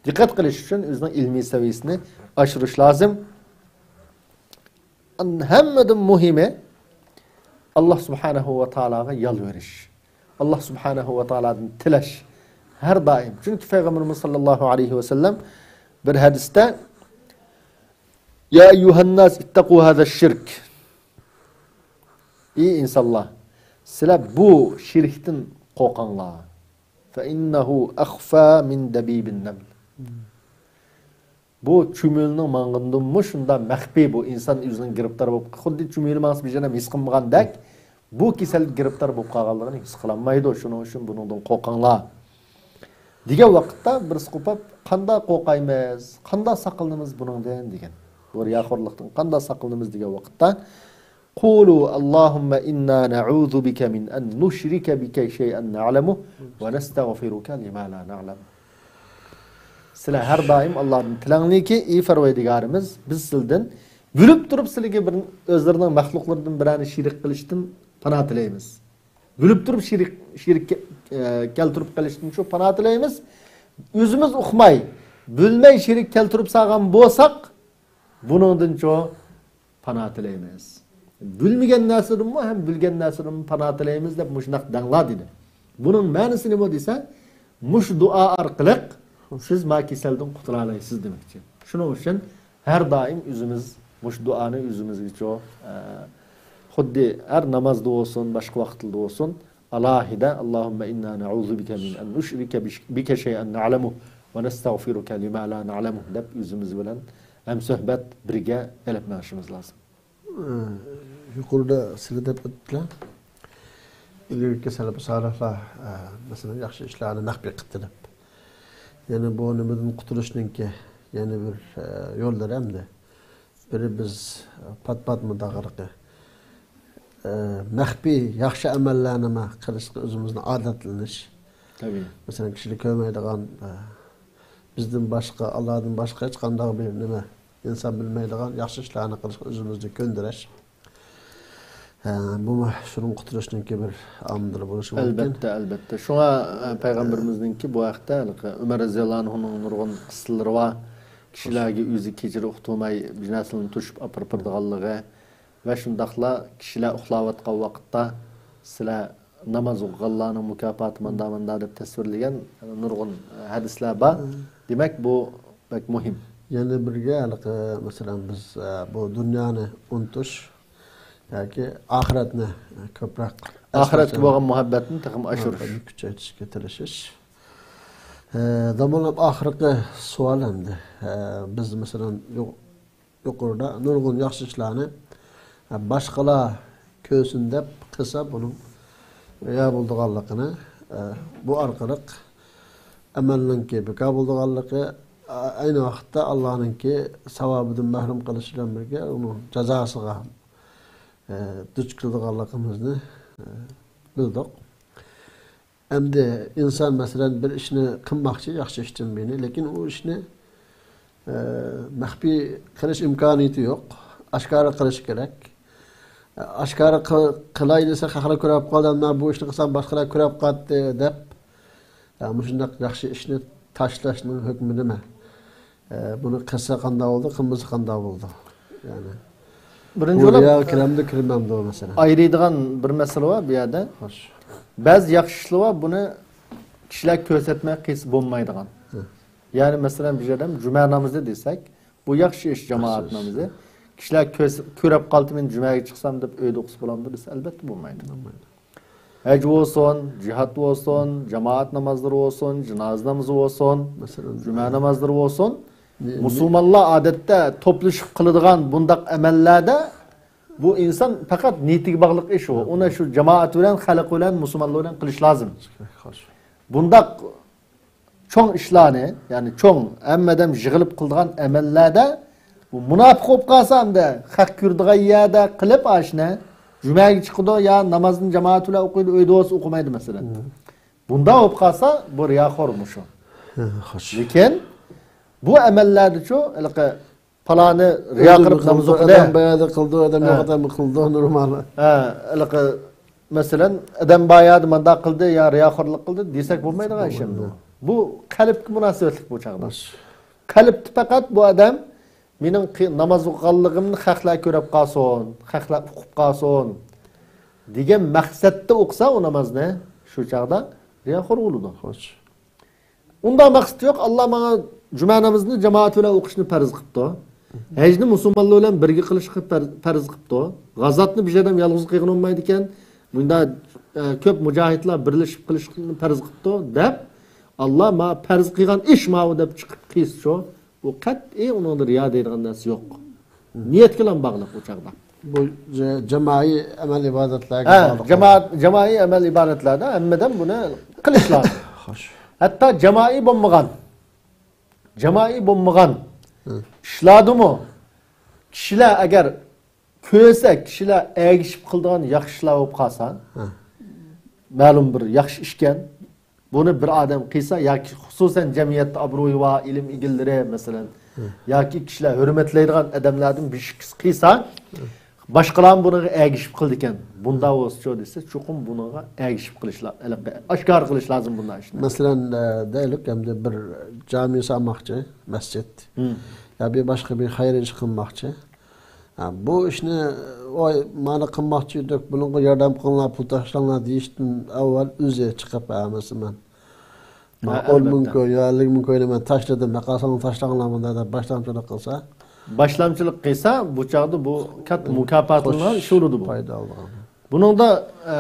دىققەت قىلىش ئۈچۈن ئۆزىنىڭ ئىلمىي سەۋىيەسىنى ئاشۇرۇش لازىم. ھەممىدىن مۇھىمى، ئاللا سۇبھانەھۇ ۋە تائالاغا يالۋۇرۇش. ئاللا سۇبھانەھۇ ۋە تائالادىن تىلەش. ھەر دائىم. چۈنكى پەيغەمبىرىمىز ساللاللاھۇ ئەلەيھى ۋەسەللەم بىر ھەدىستە، يا ئەييۇھەنناس ئىتتەقۇ ھازا شىرك. ئى ئىنسانلار، سىلەر بۇ شىركتىن قورقۇڭلار. فەئىننەھۇ ئەخفا مىن دەبىبىن نەمل. بۇ چۈمۈلىنىڭ ماڭغىنىدىنمۇ شۇنداق مەخپىي، بۇ ئىنسان ئۆزىنىڭ گىرىپتار بولۇپ، خۇددى چۈمۈلە ماڭسا بىر جايدا ھېس قىلمىغاندەك، بۇ كېسەلگە گىرىپتار بولۇپ قالغانلىقىنى ھېس قىلالمايدۇ. شۇنىڭ ئۈچۈن بۇنىڭدىن قورقۇڭلار. دېگەن ۋاقىتتا بىرسى قوپۇپ، قانداق قورقايمىز، قانداق ساقلىنىمىز بۇنىڭدىن دېگەن. بۇ رىياخورلۇقتىن قانداق ساقلىنىمىز دېگەن ۋاقىتتا، قۇلۇ ئاللاھۇممە ئىننا نەئۇزۇ بىكە مىن ئەن نۇشرىكە بىكە شەيئەن نەئلەمۇ ۋە نەستەغفىرۇكە لىما لا نەئلەم. سىلەر ھەر دائىم ئاللادىن تىلەڭلىكى، ئى پەرۋەردىگارىمىز، بىز سىلدىن بىلىپ تۇرۇپ سىلىگە بىر، ئۆزلىرىنىڭ مەخلۇقلىرىدىن بىرەرنى شېرىك قىلىشتىن پانا تىلەيمىز. بىلىپ تۇرۇپ شېرىك، شېرىك، ئە، كەلتۈرۈپ قېلىشتىن شۇ پانا تىلەيمىز. ئۆزىمىز ئۇقماي، بىلمەي شېرىك كەلتۈرۈپ سالغان بولساق، بۇنىڭدىنچۇ پانا تىلەيمىز. بىلمىگەن نەرسىدىنمۇ ھەم بىلگەن نەرسىدىنمۇ پانا تىلەيمىز دەپ مۇشۇنداق دەڭلار دېدى. بۇنىڭ مەنىسى نېمە دېسە، مۇشۇ دۇئا ئارقىلىق سىز ما كېسەلدىن قۇتۇلالايسىز دېمەكچى. شۇنىڭ ئۈچۈن ھەر دائىم ئۆزىمىز مۇشۇ دۇئانى ئۆزىمىزگىچۇ، ئە، خۇددى ھەر نامازدا بولسۇن، باشقا ۋاقىتلاردا بولسۇن، ئالاھىدە، ئاللاھۇممە ئىننا نەئۇزۇ بىكە مىن ئەن نۇشرىكە بىش-، بىكە شەيئەن نەئلەمۇ ۋە نەستەغفىرۇكە لىما لا نەئلەمۇ دەپ ئۆزىمىز بىلەن ھەمسۆھبەت بىرگە ئېلىپ مېڭىشىمىز لازىم. ئە، يۇقىرىدا سىلەر دەپ ئۆتتىلەر. ئىلگىرىكى سەلەپ سالىھلار، ئە، مەسىلەن، ياخشى ئىشلارنى مەخپىي قىلدى دەپ. يەنى بۇ نېمىدىن قۇتۇلۇشنىڭكى يەنە بىر، ئە، يوللىرى ئەمدى. بىرى بىز پات-پات مۇنداق ھېلىقى، ئە، مەخپىي ياخشى ئەمەللەرنىمۇ قىلىشقا ئۆزىمىزنى ئادەتلىنىش. تەبىئىي. مەسىلەن، كىشىلەر كۆرمەيدىغان، ئە، بىزدىن باشقا، ئاللادىن باشقا ھېچقانداق بىر نېمە، ئىنسان بىلمەيدىغان ياخشى ئىشلارنى قىلىشقا ئۆزىمىزنى كۆندۈرۈش. ھە، بۇمۇ شۇنىڭ قۇتۇلۇشنىڭكى بىر ئامىلى بولۇشى مۇمكىن. ئەلبەتتە، ئەلبەتتە. شۇڭا، ئە، پەيغەمبىرىمىزنىڭكى بۇ ھەقتە ھېلىقى ئۆمەر رەزىياللاھۇ ئەنھۇنىڭ نۇرغۇن قىسسىلىرى بار. كىشىلەرگە ئۆزى كېچىرە ئۇقتۇرماي بىر نەرسىلەرنى توشۇپ ئاپىرىپ بېرىدىغانلىقى ۋە شۇنداقلا كىشىلەر ئۇخلاۋاتقان ۋاقىتتا سىلەر ناماز ئوقۇغانلارنىڭ مۇكاپاتى ماندا-ماندا دەپ تەسۋىرلىگەن نۇرغۇن ھەدىسلەر بار. مم. دېمەك، بۇ بەك مۇھىم. يەنە بىرگە ھېلىقى، مەسىلەن، بىز، ئە، بۇ دۇنيانى ئۇنتۇش ياكى ئاخىرەتنى كۆپرەك ئاخىرەتكە ئەسلىسە، بولغان مۇھەببەتنى تېخىمۇ ئاشۇرۇش. مۇھەببەتنى كۈچەيتىشكە تىرىشىش. ئە، داموللام، ئاخىرقى سوئال ئەمدى. ئە، بىز، مەسىلەن، يۇ-، يۇقىرىدا نۇرغۇن ياخشى ئىشلارنى، ئە، باشقىلار كۆرسۇن دەپ قىلسا، بۇنىڭ رىيا بولىدىغانلىقىنى، ئە، بۇ ئارقىلىق ئەمەلنىڭكى بىكار بولىدىغانلىقى، ئە، ئەينى ۋاقىتتا ئاللانىڭكى ساۋابىدىن مەھرۇم قىلىش بىلەن بىرگە، ئۇنىڭ جازاسىغا، ئە، دۇچ كېلىدىغانلىقىمىزنى، ئە، بىلدۇق. ئەمدى ئىنسان، مەسىلەن، بىر ئىشنى قىلماقچى، ياخشى ئىشتىن بىرنى، لېكىن ئۇ ئىشنى، ئە، مەخپىي قىلىش ئىمكانىيىتى يوق. ئاشكارا قىلىش كېرەك. ئە، ئاشكارا قىل-، قىلاي دېسە، خەقلەر كۆرۈپ قالدى، ئەمما بۇ ئىشنى قىلسام، باشقىلار كۆرۈپ قالاتتى، دەپ، ئە، مۇشۇنداق ياخشى ئىشنى تاشلاشنىڭ ھۆكمى نېمە؟ ئە، بۇنى قىلسا قانداق بولىدۇ، قىلمىسا قانداق بولىدۇ؟ يەنى، بىرىنچى بۇ بولۇپ، رىياغا كىرەمدۇ، كىرمەمدۇ، مەسىلەن؟ ئايرىيدىغان بىر مەسىلە بار بۇ يەردە. خوش. بەزى ياخشى ئىشلار بار، بۇنى كىشىلەر كۆرسەتمەي قىلسا بولمايدىغان. ھە. يەنى، مەسىلەن، بىر يەردە جۈمە نامىزى دېسەك، بۇ ياخشى ئىش، جامائەت نامىزى. كىشىلەر كۆرسە-، كۆرۈپ قالدى، مەن جۈمەگە چىقسام دەپ ئۆيدە ئوقۇسا بولامدۇ دېسە، ئەلبەتتە بولمايدۇ. بولمايدۇ. ھەج بولسۇن، جىھاد بولسۇن، جامائەت نامازلىرى بولسۇن، جىنازا نامىزى بولسۇن، مەسىلەن، جۈمە نامازلىرى بولسۇن، نى-، نى- مۇسۇلمانلار ئادەتتە توپلىشىپ قىلىدىغان بۇنداق ئەمەللەردە بۇ ئىنسان پەقەت نىيىتىگە باغلىق ئىش ئۇ. ئۇنى شۇ جامائەت بىلەن، خەلق بىلەن، مۇسۇلمانلار بىلەن قىلىش لازىم. خوش. بۇنداق چوڭ ئىشلارنى، يەنى چوڭ ھەممە ئادەم يىغىلىپ قىلىدىغان ئەمەللەردە بۇ مۇناپىق بولۇپ قالسا، ئەمدى خەق كۆرىدىغان يەردە قىلىپ ئاشۇنى، جۈمەگە چىقىدۇ يا نامازنى جامائەت بىلەن ئوقۇيدۇ، ئۆيدە بولسا ئوقۇمايدۇ، مەسىلەن. مم. بۇنداق بولۇپ قالسا، بۇ رىياخور مۇشۇ. ھە، خوش. لېكىن بۇ ئەمەللەردىچۇ، ھېلىقى پالانى رىيا قىلىپ ناماز ئوقۇدى. ئادەم بايادە قىلدى، ئادەم ھە. يوق ئادەم قىلدى، نورمال. ھە، ھېلىقى، مەسىلەن، ئادەم بايادە مانداق قىلدى يا رىياخورلۇق قىلدى دېسەك بولمايدىغان ئىش ئەمدى. بولمايدۇ. بۇ قەلبكە مۇناسىۋەتلىك بۇ چاغدا. خوش. قەلبتە پەقەت بۇ ئادەم مېنىڭ قى-، ناماز ئوقۇغانلىقىمنى خەقلەر كۆرۈپ قالسۇن، خەقلەر ئۇقۇپ قالسۇن دېگەن مەقسەتتە ئوقۇسا ئۇ نامازنى، شۇ چاغدا رىياخور بولىدۇ. خوش. ئۇنداق مەقسىتى يوق، ئاللا ماڭا جۈمە نامىزىنى جامائەت بىلەن ئوقۇشنى پەرز قىپتۇ. ھەجنى مۇسۇلمانلار بىلەن بىرگە قىلىشقا پەر-، پەرز قىپتۇ. غازاتنى بىر ئادەم يالغۇز قىلغىلى بولمايدىكەن. بۇندا، ئە، كۆپ مۇجاھىدلار بىرلىشىپ قىلىشنى پەرز قىپتۇ، دەپ، ئاللا ماڭا پەرز قىلغان ئىش ماۋۇ دەپ چىقىپ قىلسىچۇ، ئۇ قەتئىي ئۇنىڭدا رىيا دەيدىغان نەرسە يوق. نىيەتكىلا باغلىق ئۇ چاغدا. بۇ جە-، جامائىي ئەمەل ئىبادەتلەرگە ھە، باغلىق. جامائەت، جامائىي ئەمەل ئىبادەتلەردە ھەممىدەم بۇنى قىلىش لازىم. خوش. ھەتتا جامائىي بولمىغان، جامائىي بولمىغان ھە. ئىشلاردىمۇ كىشىلەر ئەگەر كۆرسە، كىشىلەر ئەگىشىپ قىلىدىغان ياخشى ئىشلار بولۇپ قالسا، ھە. مەلۇم بىر ياخشى ئىشكەن، بۇنى بىر ئادەم قىلسا ياكى خۇسۇسەن جەمئىيەتتە ئابرۇيى بار ئىلىم ئىگىلىرى، مەسىلەن، ھە. ياكى كىشىلەر ھۆرمەتلەيدىغان ئادەملەردىن بىر ئىككىسى قىلسا، ھە. باشقىلارمۇ بۇنىڭغا ئەگىشىپ قىلىدىكەن. بۇنداق بولسىچۇ دېسە، چوقۇم بۇنىڭغا ئەگىشىپ قىلىش لا-، ئاشكارا قىلىش لازىم بۇنداق ئىشنى. مەسىلەن، ئە، دەيلىك، ئەمدى بىر جامى سالماقچى، مەسچىت. ھىم. يا بىر باشقا بىر خەيرىي ئىش قىلماقچى. ھە، بۇ ئىشنى، ۋاي، مانا قىلماقچى ئىدۇق، بۇنىڭغا ياردەم قىلىڭلار، پۇل تاشلاڭلار دېيىشتىن ئاۋۋال ئۆزى چىقىپ، ھە، مەسىلەن، مانا ھە، ئون مىڭ ئەلۋەتتە. كوي يا ئەللىك مىڭ كوينى مەن تاشلىدىم، بەقەسىڭلار تاشلاڭلار مۇنداق دەپ باشلامچىلىق قىلسا. باشلامچىلىق قىلسا، بۇ چاغدا بۇ كاتتا مۇكاپاتلىنىدىغان ئىش بولىدۇ بۇ. پايدا ئالىدىغان. بۇنىڭدا، ئە،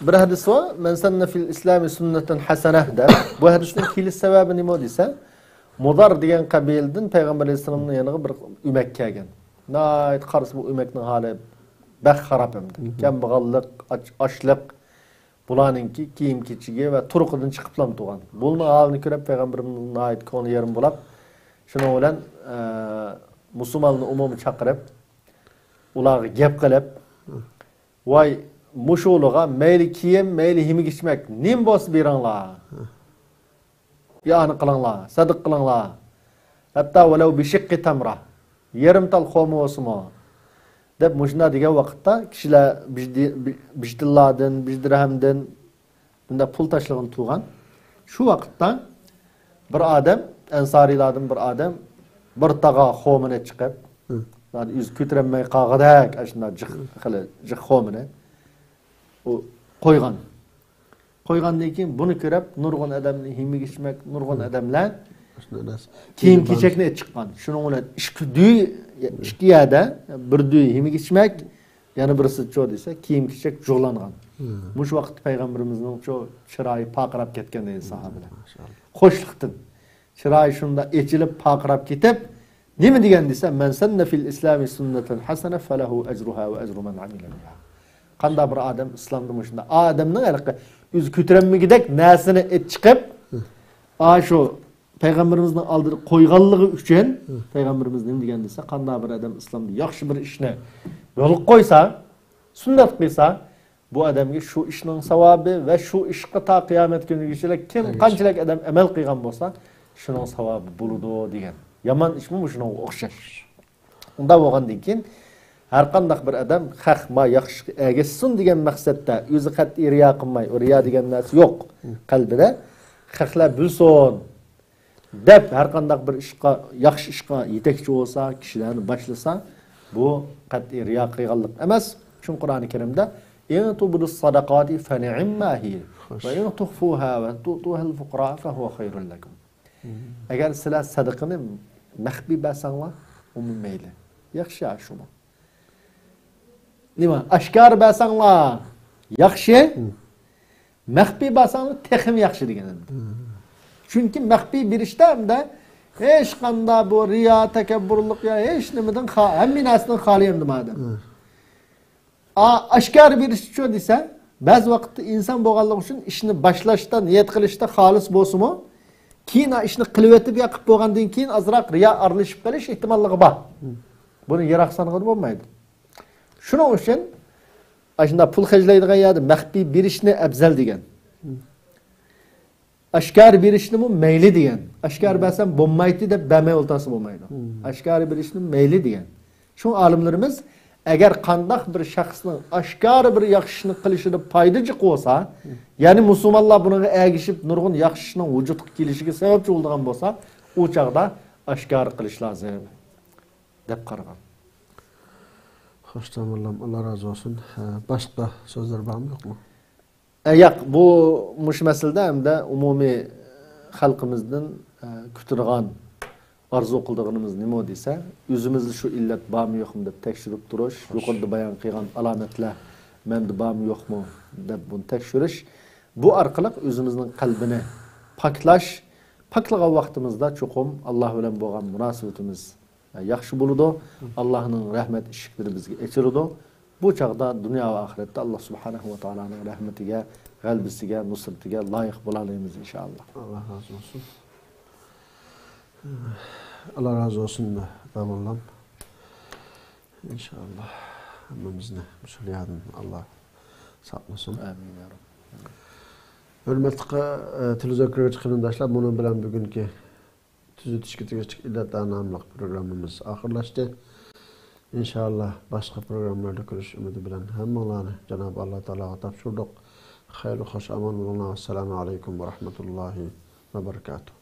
بىر ھەدىس بار، مەن سەننە فىل ئىسلامى سۈننەتەن ھەسەنە دەپ. بۇ ھەدىسنىڭ كېلىش سەۋەبى نېمە دېسە، مۇدار دېگەن قەبىلىدىن پەيغەمبەر ئەلەيھىسسالامنىڭ يېنىغا بىر ئۆمەك كەلگەن. ناھايىتى قارىسا بۇ ئۆمەكنىڭ ھالى بەك خاراب ئەمدى. مم. كەمبەغاللىق، ئاچ-، ئاچلىق، بۇلارنىڭكى كىيىم-كېچىكى ۋە تۇرقىدىن چىقىپلا تۇرغان. بۇنىڭ ھالىنى كۆرۈپ پەيغەمبىرىمىز ناھايىتى كۆڭلى يېرىم بولاپ، شۇنىڭ بىلەن، ئە، مۇسۇلمانلارنى ئومۇمىي چاقىرىپ، ئۇلارغا گەپ قىلىپ، ۋاي، مۇشۇلىغا مەيلى كىيىم، مەيلى يېمەك-ئىچمەك، نېمە بولسا بېرىڭلار. ئىئانە قىلىڭلار، سەدىقە قىلىڭلار. ھەتتا ۋەلەۋ بىشىققى تەمرە، يېرىم تال خورما بولسىمۇ، دەپ مۇشۇنداق دېگەن ۋاقىتتا كىشىلەر بىج-، بىج-، بىجدىللاردىن، بىجدىرھەمدىن بۇنداق پۇل تاشلىغىنى تۇرغان. شۇ ۋاقىتتا بىر ئادەم، ئەنسارىيلاردىن بىر ئادەم بىر تاغا خورمىنى چىقىپ، ھە. يەنى ئۆزى كۆتۈرەلمەي قالغۇدەك ئاشۇنداق جىق، خېلى جىق خورمىنى ئۇ قويغان. قويغاندىن كېيىن بۇنى كۆرۈپ نۇرغۇن ئادەمنى يېمەك-ئىچمەك، نۇرغۇن ئادەملەر كىيىم-كېچەكنى ئېلىپ چىققان. شۇنىڭ بىلەن ئىككى دۈي، ئىككى يەردە بىر دۈي يېمەك-ئىچمەك، يەنە بىرسىچۇ دېسە، كىيىم-كېچەك جۇغلانغان. مۇشۇ ۋاقىتتا پەيغەمبىرىمىزنىڭچۇ چىرايى پارقىراپ كەتكەن دەيدۇ ساھابىلەر. ماشائاللا. خۇشلۇقتىن. چىرايى شۇنداق ئېچىلىپ، پارقىراپ كېتىپ، نېمە دېگەن دېسە، مەن سەننە فىل ئىسلامى سۈننەتەن ھەسەنە فەلەھۇ ئەجرۇھا ۋە ئەجرۇ مەن ئامىلە بىھا. قانداق بىر ئادەم ئىسلامدا مۇشۇنداق ئادەمنىڭ ھېلىقى ئۆزى كۆتۈرەلمىگۈدەك نەرسىنى ئېلىپ چىقىپ، ئاشۇ پەيغەمبىرىمىزنىڭ ئالدىدا قويغانلىقى ئۈچۈن، پەيغەمبىرىمىز نېمە دېگەن دېسە، قانداق بىر ئادەم ئىسلامدا ياخشى بىر ئىشنى يولغا قويسا، سۈننەت قىلسا، بۇ ئادەمگە شۇ ئىشنىڭ ساۋابى ۋە شۇ ئىشقا تا قىيامەت كۈنىگىچىلىك كىم قانچىلىك ئادەم ئەمەل قىلغان بولسا، شۇنىڭ ساۋابى بولىدۇ دېگەن. يامان ئىشمۇ مۇشۇنىڭغا ئوخشاش. ئۇنداق بولغاندىن كېيىن، ھەر قانداق بىر ئادەم خەق ما ياخشىلىققا ئەگەشسۇن دېگەن مەقسەتتە، ئۆزى قەتئىي رىيا قىلماي، ئۇ رىيا دېگەن نەرسە يوق قەلبىدە، خەقلەر بىلسۇن دەپ، ھەر قانداق بىر ئىشقا، ياخشى ئىشقا يېتەكچى بولسا، كىشىلەرنى باشلىسا، بۇ قەتئىي رىيا قىلغانلىق ئەمەس. چۈنكى قۇرئانى كەرىمدە، «إن تبدوا الصدقات فنعم هي، وإن تخفوها وتؤتوها الفقراء فهو خير لكم.» ئەگەر سىلەر سەدىقىنى مەخپىي بەرسەڭلار، ئۇمۇ مەيلى. ياخشى شۇمۇ. نېمە؟ ئاشكارا بەرسەڭلار ياخشى، مەخپىي بەرسەڭلار تېخىمۇ ياخشى دېگەن ئەمدى. چۈنكى مەخپىي بېرىشتە ئەمدى ھېچقانداق بۇ رىيا، تەكەببۇرلۇق يا ھېچ نېمىدىن خا-، ھەممە نەرسىدىن خالىي ئەمدى مادەم. ئا-، ئاشكارا بېرىشچۇ دېسە، بەزى ۋاقىتتا ئىنسان بولغانلىقى ئۈچۈن ئىشنى باشلاشتا، نىيەت قىلىشتا خالىس بولسىمۇ، كېيىن ئا ئىشنى قىلىۋېتىپ يا قىلىپ بولغاندىن كېيىن ئازراق رىيا ئارىلىشىپ قېلىش ئېھتىماللىقى بار. بۇنى يىراق سانىغىلى بولمايدۇ. شۇنىڭ ئۈچۈن ئاشۇنداق پۇل خەجلەيدىغان يەردە مەخپىي بېرىشنى ئەپزەل دېگەن. ئاشكارا بېرىشنىمۇ مەيلى دېگەن. ئاشكارا بەرسەم بولمايتتى دەپ بەرمەي ئولتۇرسا بولمايدۇ. ئاشكارا بېرىشنى مەيلى دېگەن. شۇڭا ئالىملىرىمىز، ئەگەر قانداق بىر شەخسنىڭ ئاشكارا بىر ياخشى ئىشنى قىلىشىدا پايدا جىق بولسا، يەنى مۇسۇلمانلار بۇنىڭغا ئەگىشىپ نۇرغۇن ياخشى ئىشنىڭ ۋۇجۇدقا كېلىشىگە سەۋەبچى بولىدىغان بولسا، ئۇ چاغدا ئاشكارا قىلىش لازىم، دەپ قارىغان. خوش، تامام، ئاللا رازى بولسۇن. ھە، باشقا سۆزلەر بارمۇ، يوقمۇ؟ ئە، ياق، بۇ مۇشۇ مەسىلىدە ھەمدە ئومۇمىي خەلقىمىزدىن، ئە، كۈتىدىغان، ئارزۇ قىلىدىغىنىمىز نېمە دېسە، ئۆزىمىزدە شۇ ئىللەت بارمۇ يوقمۇ دەپ تەكشۈرۈپ تۇرۇش، يۇقىرىدا بايان قىلغان ئالامەتلەر مەندە بارمۇ يوقمۇ دەپ بۇنى تەكشۈرۈش، بۇ ئارقىلىق ئۆزىمىزنىڭ قەلبىنى پاكلاش، پاكلىغان ۋاقتىمىزدا چوقۇم ئاللا بىلەن بولغان مۇناسىۋىتىمىز ياخشى بولىدۇ. ئاللانىڭ رەھمەت ئىشىكلىرى بىزگە ئېچىلىدۇ. بۇ چاغدا دۇنيا ۋە ئاخىرەتتە ئاللا سۇبھانەھۇ ۋە تائالانىڭ رەھمىتىگە، غەلىبىسىگە، نۇسرىتىگە لايىق بولالايمىز، ئىنشائاللا. ئاللا رازى بولسۇن. ئاللا رازى بولسۇن، داموللام. ئىنشائاللا، ھەممىمىزنى مۇشۇ رىيادىن ئاللا ساقلىسۇن. ئامىن، يا رەب. ھۆرمەتلىك، ئە، تېلېۋىزور كۆرگۈچى قېرىنداشلار، بۇنىڭ بىلەن بۈگۈنكى تۈزىتىشكە تېگىشلىك ئىللەتلەر ناملىق پروگراممىمىز ئاخىرلاشتى. ئىنشائاللا، باشقا پروگراممىلاردا كۆرۈشۈش ئۈمىدى بىلەن ھەممىڭلارنى جانابى ئاللا تائالاغا تاپشۇردۇق. خەيرلىك، خوش ئامان بولۇڭلار. ۋەسسالامۇ ئەلەيكۇم ۋە رەھمەتۇللاھى ۋە بەرىكاتۇھ.